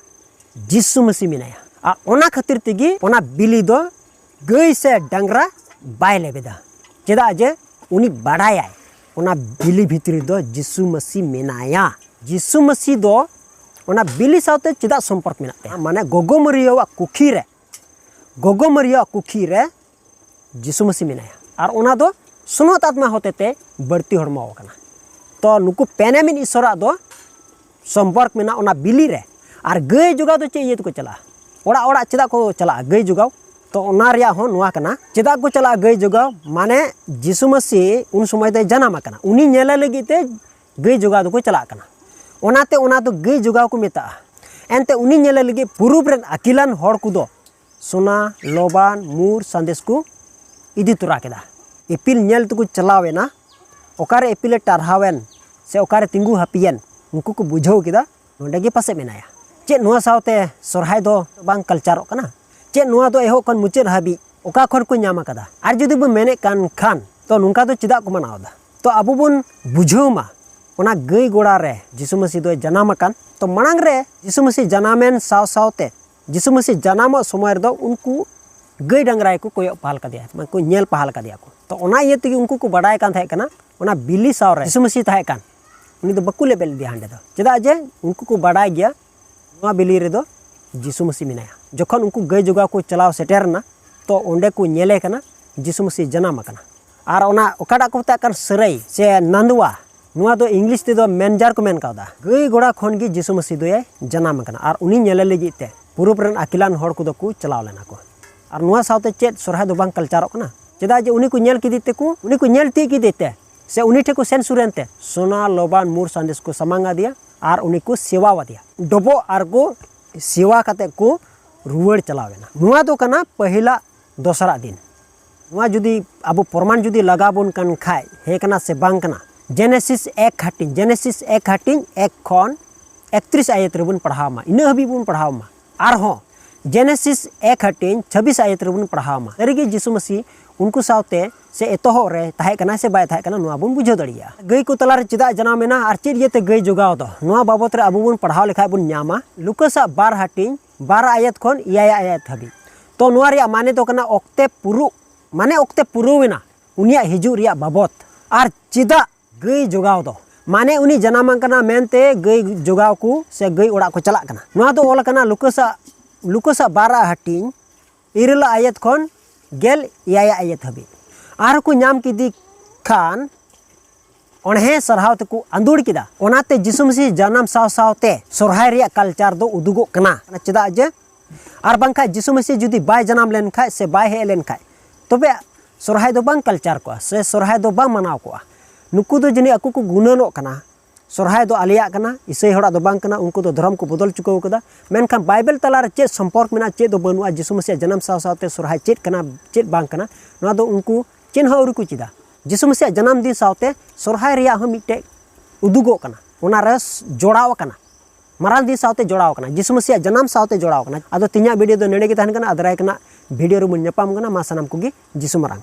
ᱡᱤᱥᱩ ᱢᱟᱹᱥᱤ ᱢᱮᱱᱟᱭᱟ, ᱟᱨ ᱚᱱᱟ ᱠᱷᱟᱹᱛᱤᱨ ᱛᱮᱜᱮ ᱚᱱᱟ ᱵᱤᱞᱤ ᱫᱚ ᱜᱟᱹᱭ ᱥᱮ ᱰᱟᱝᱨᱟ ᱵᱟᱭ ᱞᱮᱵᱮᱫᱟ᱾ ᱪᱮᱫᱟᱜ ᱡᱮ ᱩᱱᱤ ᱵᱟᱰᱟᱭᱟᱭ ᱚᱱᱟ ᱵᱤᱞᱤ ᱵᱷᱤᱛᱨᱤ ᱨᱮᱫᱚ ᱡᱤᱥᱩ ᱢᱟᱹᱥᱤ ᱢᱮᱱᱟᱭᱟ᱾ ᱡᱤᱥᱩ ᱢᱟᱹᱥᱤ ᱫᱚ ᱚᱱᱟ ᱵᱤᱞᱤ ᱥᱟᱶᱛᱮ ᱪᱮᱫᱟᱜ ᱥᱚᱢᱯᱚᱨᱠ ᱢᱮᱱᱟᱜ ᱛᱟᱭᱟ? ᱢᱟᱱᱮ ᱜᱚᱜᱚ ᱢᱟᱹᱨᱤᱭᱟᱹᱣᱟᱜ ᱠᱩᱠᱷᱤ ᱨᱮ, ᱜᱚᱜᱚ ᱢᱟᱹᱨᱤᱭᱟᱹᱣᱟᱜ ᱠᱩᱠᱷᱤ ᱨᱮ ᱡᱤᱥᱩ ᱢᱟᱹᱥᱤ ᱢᱮᱱᱟᱭᱟ, ᱟᱨ ᱚᱱᱟ ᱫᱚ ᱥᱚᱱᱚᱛ ᱟᱛᱢᱟ ᱦᱚᱛᱮᱛᱮ ᱵᱟᱹᱲᱛᱤ ᱦᱚᱲᱢᱚ ᱟᱠᱟᱱᱟ᱾ ᱛᱚ ᱱᱩᱠᱩ ᱯᱮᱱᱮᱢᱤᱱ ᱤᱥᱚᱨᱟᱜ ᱫᱚ ᱥᱚᱢᱯᱚᱨᱠ ᱢᱮᱱᱟᱜᱼᱟ ᱚᱱᱟ ᱵᱤᱞᱤ ᱨᱮ᱾ ᱟᱨ ᱜᱟᱹᱭ ᱡᱚᱜᱟᱣ ᱫᱚ ᱪᱮᱫ ᱤᱭᱟᱹ ᱛᱮᱠᱚ ᱪᱟᱞᱟᱜᱼᱟ? ᱚᱲᱟᱜ ᱚᱲᱟᱜ ᱪᱮᱫᱟᱜ ᱠᱚ ᱪᱟᱞᱟᱜᱼᱟ ᱜᱟᱹᱭ ᱡᱚᱜᱟᱣ? ᱛᱚ ᱚᱱᱟ ᱨᱮᱭᱟᱜ ᱦᱚᱸ ᱱᱚᱣᱟ ᱠᱟᱱᱟ, ᱪᱮᱫᱟᱜ ᱠᱚ ᱪᱟᱞᱟᱜᱼᱟ ᱜᱟᱹᱭ ᱡᱚᱜᱟᱣ? ᱢᱟᱱᱮ ᱡᱤᱥᱩ ᱢᱟᱹᱥᱤ ᱩᱱ ᱥᱚᱢᱚᱭ ᱫᱚᱭ ᱡᱟᱱᱟᱢ ᱟᱠᱟᱱᱟ, ᱩᱱᱤ ᱧᱮᱞᱮ ᱞᱟᱹᱜᱤᱫ ᱛᱮ ᱜᱟᱹᱭ ᱡᱚᱜᱟᱣ ᱫᱚᱠᱚ ᱪᱟᱞᱟᱜ ᱠᱟᱱᱟ᱾ ᱚᱱᱟᱛᱮ ᱚᱱᱟ ᱫᱚ ᱜᱟᱹᱭ ᱡᱚᱜᱟᱣ ᱠᱚ ᱢᱮᱛᱟᱜᱼᱟ᱾ ᱮᱱᱛᱮ ᱩᱱᱤ ᱧᱮᱞᱮ ᱞᱟᱹᱜᱤᱫ ᱯᱩᱨᱩᱵ ᱨᱮᱱ ᱟᱹᱠᱤᱞᱟᱱ ᱦᱚᱲ ᱠᱚᱫᱚ ᱥᱚᱱᱟ, ᱞᱚᱵᱟᱱ, ᱢᱩᱨ, ᱥᱟᱸᱫᱮᱥ ᱠᱚ ᱤᱫᱤ ᱛᱚᱨᱟ ᱠᱮᱫᱟ᱾ ᱤᱯᱤᱞ ᱧᱮᱞ ᱛᱮᱠᱚ ᱪᱟᱞᱟᱣ ᱮᱱᱟ᱾ ᱚᱠᱟᱨᱮ ᱤᱯᱤᱞᱮ ᱴᱟᱨᱦᱟᱣᱮᱱ ᱥᱮ ᱚᱠᱟᱨᱮ ᱛᱤᱸᱜᱩ ᱦᱟᱹᱯᱤᱭᱮᱱ, ᱩᱱᱠᱩ ᱠᱚ ᱵᱩᱡᱷᱟᱹᱣ ᱠᱮᱫᱟ ᱱᱚᱰᱮ ᱜᱮ ᱯᱟᱥᱮᱡ ᱢᱮᱱᱟᱭᱟ᱾ ᱪᱮᱫ ᱱᱚᱣᱟ ᱥᱟᱶᱛᱮ ᱥᱚᱨᱦᱟᱭ ᱫᱚ ᱵᱟᱝ ᱠᱟᱞᱪᱟᱨᱚᱜ ᱠᱟᱱᱟ? ᱪᱮᱫ ᱱᱚᱣᱟ ᱫᱚ ᱮᱦᱚᱵ ᱠᱷᱚᱱ ᱢᱩᱪᱟᱹᱫ ᱦᱟᱹᱵᱤᱡ ᱚᱠᱟ ᱠᱷᱚᱱ ᱠᱚ ᱧᱟᱢ ᱟᱠᱟᱫᱟ? ᱟᱨ ᱡᱩᱫᱤ ᱵᱚᱱ ᱢᱮᱱᱮᱫ ᱠᱟᱱ ᱠᱷᱟᱱ, ᱛᱚ ᱱᱚᱝᱠᱟ ᱫᱚ ᱪᱮᱫᱟᱜ ᱠᱚ ᱢᱟᱱᱟᱣ ᱮᱫᱟ? ᱛᱚ ᱟᱵᱚ ᱵᱚᱱ ᱵᱩᱡᱷᱟᱹᱣ ᱢᱟ, ᱚᱱᱟ ᱜᱟᱹᱭ ᱜᱚᱲᱟ ᱨᱮ ᱡᱤᱥᱩ ᱢᱟᱹᱥᱤ ᱫᱚᱭ ᱡᱟᱱᱟᱢ ᱟᱠᱟᱱ᱾ ᱛᱚ ᱢᱟᱲᱟᱝ ᱨᱮ ᱡᱤᱥᱩ ᱢᱟᱹᱥᱤ ᱡᱟᱱᱟᱢᱮᱱ ᱥᱟᱶ ᱥᱟᱶᱛᱮ, ᱡᱤᱥᱩ ᱢᱟᱹᱥᱤ ᱡᱟᱱᱟᱢᱚᱜ ᱥᱚᱢᱚᱭ ᱨᱮᱫᱚ ᱩᱱᱠᱩ ᱜᱟᱹᱭ ᱰᱟᱝᱨᱟ ᱜᱮᱠᱚ ᱠᱚᱭᱚᱜ ᱯᱟᱦᱟᱞ ᱠᱟᱫᱮᱭᱟ, ᱢᱟᱱᱮ ᱠᱚ ᱧᱮᱞ ᱯᱟᱦᱟᱞ ᱠᱟᱫᱮᱭᱟ ᱠᱚ᱾ ᱛᱚ ᱚᱱᱟ ᱤᱭᱟᱹ ᱛᱮᱜᱮ ᱩᱱᱠᱩ ᱠᱚ ᱵᱟᱰᱟᱭ ᱠᱟᱱ ᱛᱟᱦᱮᱸ ᱠᱟᱱᱟ, ᱚᱱᱟ ᱵᱤᱞᱤ ᱥᱟᱶ ᱨᱮ ᱡᱤᱥᱩ ᱢᱟᱹᱥᱤ ᱛᱟᱦᱮᱸ ᱠᱟᱱ, ᱩᱱᱤ ᱫᱚ ᱵᱟᱠᱚ ᱞᱮᱵᱮᱫ ᱞᱮᱫᱮᱭᱟ ᱦᱟᱸᱰᱮ ᱫᱚ᱾ ᱪᱮᱫᱟᱜ ᱡᱮ ᱩᱱᱠᱩ ᱠᱚ ᱵᱟᱰᱟᱭ ᱜᱮᱭᱟ ᱱᱚᱣᱟ ᱵᱤᱞᱤ ᱨᱮᱫᱚ ᱡᱤᱥᱩ ᱢᱟᱹᱥᱤ ᱢᱮᱱᱟᱭᱟ᱾ ᱡᱚᱠᱷᱚᱱ ᱩᱱᱠᱩ ᱜᱟᱹᱭ ᱡᱚᱜᱟᱣ ᱠᱚ ᱪᱟᱞᱟᱣ ᱥᱮᱴᱮᱨ ᱮᱱᱟ, ᱛᱚ ᱚᱸᱰᱮ ᱠᱚ ᱧᱮᱞᱮ ᱠᱟᱱᱟ ᱡᱤᱥᱩ ᱢᱟᱹᱥᱤ ᱡᱟᱱᱟᱢ ᱟᱠᱟᱱᱟ᱾ ᱟᱨ ᱚᱱᱟ ᱚᱠᱟᱴᱟᱜ ᱠᱚ ᱢᱮᱛᱟᱜ ᱠᱟᱱ ᱥᱟᱹᱨᱟᱹᱭ ᱥᱮ ᱱᱟᱱᱫᱣᱟ, ᱱᱚᱣᱟ ᱫᱚ ᱤᱝᱞᱤᱥ ᱛᱮᱫᱚ ᱢᱮᱱᱡᱟᱨ ᱠᱚ ᱢᱮᱱ ᱠᱟᱣᱫᱟ᱾ ᱜᱟᱹᱭ ᱜᱚᱲᱟ ᱠᱷᱚᱱ ᱜᱮ ᱡᱤᱥᱩ ᱢᱟᱹᱥᱤ ᱫᱚᱭ ᱡᱟᱱᱟᱢ ᱟᱠᱟᱱᱟ ᱟᱨ ᱩᱱᱤ ᱧᱮᱞᱮ ᱞᱟᱹᱜᱤᱫ ᱛᱮ ᱯᱩᱨᱩᱵ ᱨᱮᱱ ᱟᱹᱠᱤᱞᱟᱱ ᱦᱚᱲ ᱠᱚᱫᱚ ᱠᱚ ᱪᱟᱞᱟᱣ ᱞᱮᱱᱟ ᱠᱚ᱾ ᱟᱨ ᱱᱚᱣᱟ ᱥᱟᱶᱛᱮ ᱪᱮᱫ ᱥᱚᱨᱦᱟᱭ ᱫᱚ ᱵᱟᱝ ᱠᱟᱞᱪᱟᱨᱚᱜ ᱠᱟᱱᱟ? ᱪᱮᱫᱟᱜ ᱡᱮ ᱩᱱᱤ ᱠᱚ ᱧᱮᱞ ᱠᱮᱫᱮ ᱛᱮᱠᱚ, ᱩᱱᱤ ᱠᱚ ᱧᱮᱞ ᱛᱤᱭᱳᱜ ᱠᱮᱫᱮ ᱛᱮ ᱥᱮ ᱩᱱᱤ ᱴᱷᱮᱱ ᱠᱚ ᱥᱮᱱ ᱥᱩᱨ ᱮᱱ ᱛᱮ ᱥᱚᱱᱟ, ᱞᱚᱵᱟᱱ, ᱢᱩᱨ, ᱥᱟᱸᱫᱮᱥ ᱠᱚ ᱥᱟᱢᱟᱝ ᱟᱫᱮᱭᱟ ᱟᱨ ᱩᱱᱤ ᱠᱚ ᱥᱮᱣᱟ ᱟᱫᱮᱭᱟ᱾ ᱰᱚᱵᱚᱜ ᱟᱨ ᱠᱚ ᱥᱮᱣᱟ ᱠᱟᱛᱮ ᱠᱚ ᱨᱩᱣᱟᱹᱲ ᱪᱟᱞᱟᱣ ᱮᱱᱟ᱾ ᱱᱚᱣᱟ ᱫᱚ ᱠᱟᱱᱟ ᱯᱟᱹᱦᱤᱞᱟᱜ ᱫᱚᱥᱟᱨᱟᱜ ᱫᱤᱱ᱾ ᱱᱚᱣᱟ ᱡᱩᱫᱤ ᱟᱵᱚ ᱯᱨᱚᱢᱟᱱ ᱡᱩᱫᱤ ᱞᱟᱜᱟᱣ ᱵᱚᱱ ᱠᱟᱱ ᱠᱷᱟᱡ, ᱦᱮᱸ ᱠᱟᱱᱟ ᱥᱮ ᱵᱟᱝ ᱠᱟᱱᱟ, ᱡᱮᱱᱮᱥᱤᱥ ᱮᱠ ᱦᱟᱹᱴᱤᱧ, ᱡᱮᱱᱮᱥᱤᱥ ᱮᱠ ᱦᱟᱹᱴᱤᱧ ᱮᱠ ᱠᱷᱚᱱ ᱮᱠᱛᱨᱤᱥ ᱟᱭᱟᱛ ᱨᱮᱵᱚᱱ ᱯᱟᱲᱦᱟᱣ ᱢᱟ, ᱤᱱᱟᱹ ᱦᱟᱹᱵᱤᱡ ᱵᱚᱱ ᱯᱟᱲᱦᱟᱣ ᱢᱟ᱾ ᱟᱨᱦᱚᱸ ᱡᱮᱱᱮᱥᱤᱥ ᱮᱠ ᱦᱟᱹᱴᱤᱧ ᱪᱷᱟᱵᱵᱤᱥ ᱟᱭᱟᱛ ᱨᱮᱵᱚᱱ ᱯᱟᱲᱦᱟᱣ ᱢᱟ᱾ ᱥᱟᱹᱨᱤᱜᱮ ᱡᱤᱥᱩ ᱢᱟᱹᱥᱤ ᱩᱱᱠᱩ ᱥᱟᱶᱛᱮ ᱥᱮ ᱮᱛᱚᱦᱚᱵ ᱨᱮ ᱛᱟᱦᱮᱸ ᱠᱟᱱᱟᱭ ᱥᱮ ᱵᱟᱭ ᱛᱟᱦᱮᱸ ᱠᱟᱱᱟ, ᱱᱚᱣᱟ ᱵᱚᱱ ᱵᱩᱡᱷᱟᱹᱣ ᱫᱟᱲᱮᱭᱟᱜᱼᱟ᱾ ᱜᱟᱹᱭ ᱠᱚ ᱛᱟᱞᱟᱨᱮ ᱪᱮᱫᱟᱜ ᱡᱟᱱᱟᱢ ᱮᱱᱟ ᱟᱨ ᱪᱮᱫ ᱤᱭᱟᱹᱛᱮ ᱜᱟᱹᱭ ᱡᱚᱜᱟᱣ ᱫᱚ, ᱱᱚᱣᱟ ᱵᱟᱵᱚᱛ ᱨᱮ ᱟᱵᱚ ᱵᱚᱱ ᱯᱟᱲᱦᱟᱣ ᱞᱮᱠᱷᱟᱡ ᱵᱚᱱ ᱧᱟᱢᱟ ᱞᱩᱠᱟᱥᱟᱜ ᱵᱟᱨ ᱦᱟᱹᱴᱤᱧ ᱵᱟᱨ ᱟᱭᱟᱛ ᱠᱷᱚᱱ ᱮᱭᱟᱭ ᱟᱭᱟᱛ ᱦᱟᱹᱵᱤᱡ᱾ ᱛᱚ ᱱᱚᱣᱟ ᱨᱮᱭᱟᱜ ᱢᱟᱱᱮ ᱫᱚ ᱠᱟᱱᱟ ᱚᱠᱛᱮ ᱯᱩᱨᱩ, ᱢᱟᱱᱮ ᱚᱠᱛᱮ ᱯᱩᱨᱟᱹᱣ ᱮᱱᱟ ᱩᱱᱤᱭᱟᱜ ᱦᱤᱡᱩᱜ ᱨᱮᱭᱟᱜ ᱵᱟᱵᱚᱛ᱾ ᱟᱨ ᱪᱮᱫᱟᱜ ᱜᱟᱹᱭ ᱡᱚᱜᱟᱣ ᱫᱚ? ᱢᱟᱱᱮ ᱩᱱᱤ ᱡᱟᱱᱟᱢ ᱟᱠᱟᱱᱟ ᱢᱮᱱᱛᱮ ᱜᱟᱹᱭ ᱡᱚᱜᱟᱣ ᱠᱚ ᱥᱮ ᱜᱟᱹᱭ ᱚᱲᱟᱜ ᱠᱚ ᱪᱟᱞᱟᱜ ᱠᱟᱱᱟ᱾ ᱱᱚᱣᱟ ᱫᱚ ᱚᱞ ᱟᱠᱟᱱᱟ ᱞᱩᱠᱟᱥᱟᱜ, ᱞᱩᱠᱟᱥᱟᱜ ᱵᱟᱨᱟᱜ ᱦᱟᱹᱴᱤᱧ ᱤᱨᱟᱹᱞᱟᱜ ᱟᱭᱟᱛ ᱠᱷᱚᱱ ᱜᱮᱞ ᱮᱭᱟᱭᱟᱜ ᱟᱭᱟᱛ ᱦᱟᱹᱵᱤᱡ᱾ ᱟᱨᱦᱚᱸ ᱠᱚ ᱧᱟᱢ ᱠᱮᱫᱮ ᱠᱷᱟᱱ ᱚᱬᱦᱮ ᱥᱟᱨᱦᱟᱣ ᱛᱮᱠᱚ ᱟᱸᱫᱳᱲ ᱠᱮᱫᱟ᱾ ᱚᱱᱟᱛᱮ ᱡᱤᱥᱩ ᱢᱟᱹᱥᱤ ᱡᱟᱱᱟᱢ ᱥᱟᱶ ᱥᱟᱶᱛᱮ ᱥᱚᱨᱦᱟᱭ ᱨᱮᱭᱟᱜ ᱠᱟᱞᱪᱟᱨ ᱫᱚ ᱩᱫᱩᱜᱚᱜ ᱠᱟᱱᱟ᱾ ᱪᱮᱫᱟᱜ ᱡᱮ ᱟᱨ ᱵᱟᱝᱠᱷᱟᱡ ᱡᱤᱥᱩ ᱢᱟᱹᱥᱤ ᱡᱩᱫᱤ ᱵᱟᱭ ᱡᱟᱱᱟᱢ ᱞᱮᱱᱠᱷᱟᱡ ᱥᱮ ᱵᱟᱭ ᱦᱮᱡ ᱞᱮᱱᱠᱷᱟᱡ, ᱛᱚᱵᱮ ᱥᱚᱨᱦᱟᱭ ᱫᱚ ᱵᱟᱝ ᱠᱟᱞᱪᱟᱨ ᱠᱚᱜᱼᱟ ᱥᱮ ᱥᱚᱨᱦᱟᱭ ᱫᱚ ᱵᱟᱝ ᱢᱟᱱᱟᱣ ᱠᱚᱜᱼᱟ᱾ ᱱᱩᱠᱩ ᱫᱚ ᱡᱟᱹᱱᱤᱡ ᱟᱠᱚ ᱠᱚ ᱜᱩᱱᱟᱹᱱᱚᱜ ᱠᱟᱱᱟ, ᱥᱚᱨᱦᱟᱭ ᱫᱚ ᱟᱞᱮᱭᱟᱜ ᱠᱟᱱᱟ, ᱤᱥᱟᱹᱭ ᱦᱚᱲᱟᱜ ᱫᱚ ᱵᱟᱝ ᱠᱟᱱᱟ, ᱩᱱᱠᱩ ᱫᱚ ᱫᱷᱚᱨᱚᱢ ᱠᱚ ᱵᱚᱫᱚᱞ ᱪᱩᱠᱟᱹᱣ ᱠᱟᱫᱟ᱾ ᱢᱮᱱᱠᱷᱟᱱ ᱵᱟᱭᱵᱮᱞ ᱛᱟᱞᱟᱨᱮ ᱪᱮᱫ ᱥᱚᱢᱯᱚᱨᱠ ᱢᱮᱱᱟᱜᱼᱟ, ᱪᱮᱫ ᱫᱚ ᱵᱟᱹᱱᱩᱜᱼᱟ, ᱡᱤᱥᱩ ᱢᱟᱹᱥᱤᱭᱟᱜ ᱡᱟᱱᱟᱢ ᱥᱟᱶ ᱥᱟᱶᱛᱮ ᱥᱚᱨᱦᱟᱭ ᱪᱮᱫ ᱠᱟᱱᱟ, ᱪᱮᱫ ᱵᱟᱝ ᱠᱟᱱᱟ, ᱱᱚᱣᱟ ᱫᱚ ᱩᱱᱠᱩ ᱪᱮᱫ ᱦᱚᱸ ᱟᱹᱣᱨᱤ ᱠᱚ ᱪᱮᱫᱟ᱾ ᱡᱤᱥᱩ ᱢᱟᱹᱥᱤᱭᱟᱜ ᱡᱟᱱᱟᱢ ᱫᱤᱱ ᱥᱟᱶᱛᱮ ᱥᱚᱨᱦᱟᱭ ᱨᱮᱭᱟᱜ ᱦᱚᱸ ᱢᱤᱫᱴᱮᱡ ᱩᱫᱩᱜᱚᱜ ᱠᱟᱱᱟ, ᱚᱱᱟᱨᱮ ᱡᱚᱲᱟᱣ ᱟᱠᱟᱱᱟ, ᱢᱟᱨᱟᱝ ᱫᱤᱱ ᱥᱟᱶᱛᱮ ᱡᱚᱲᱟᱣ ᱟᱠᱟᱱᱟ, ᱡᱤᱥᱩ ᱢᱟᱹᱥᱤᱭᱟᱜ ᱡᱟᱱᱟᱢ ᱥᱟᱶᱛᱮ ᱡᱚᱲᱟᱣ ᱟᱠᱟᱱᱟ᱾ ᱟᱫᱚ ᱛᱮᱦᱮᱧᱟᱜ ᱵᱷᱤᱰᱤᱭᱳ ᱫᱚ ᱱᱚᱰᱮ ᱜᱮ ᱛᱟᱦᱮᱱ ᱠᱟᱱᱟ, ᱟᱨ ᱫᱟᱨᱟᱭ ᱠᱟᱱᱟ ᱵᱷᱤᱰᱤᱭᱳ ᱨᱮᱵᱚᱱ ᱧᱟᱯᱟᱢ ᱠᱟᱱᱟ᱾ ᱢᱟ ᱥᱟᱱᱟᱢ ᱠᱚᱜᱮ ᱡᱤᱥᱩ ᱢᱟᱨᱟᱝ᱾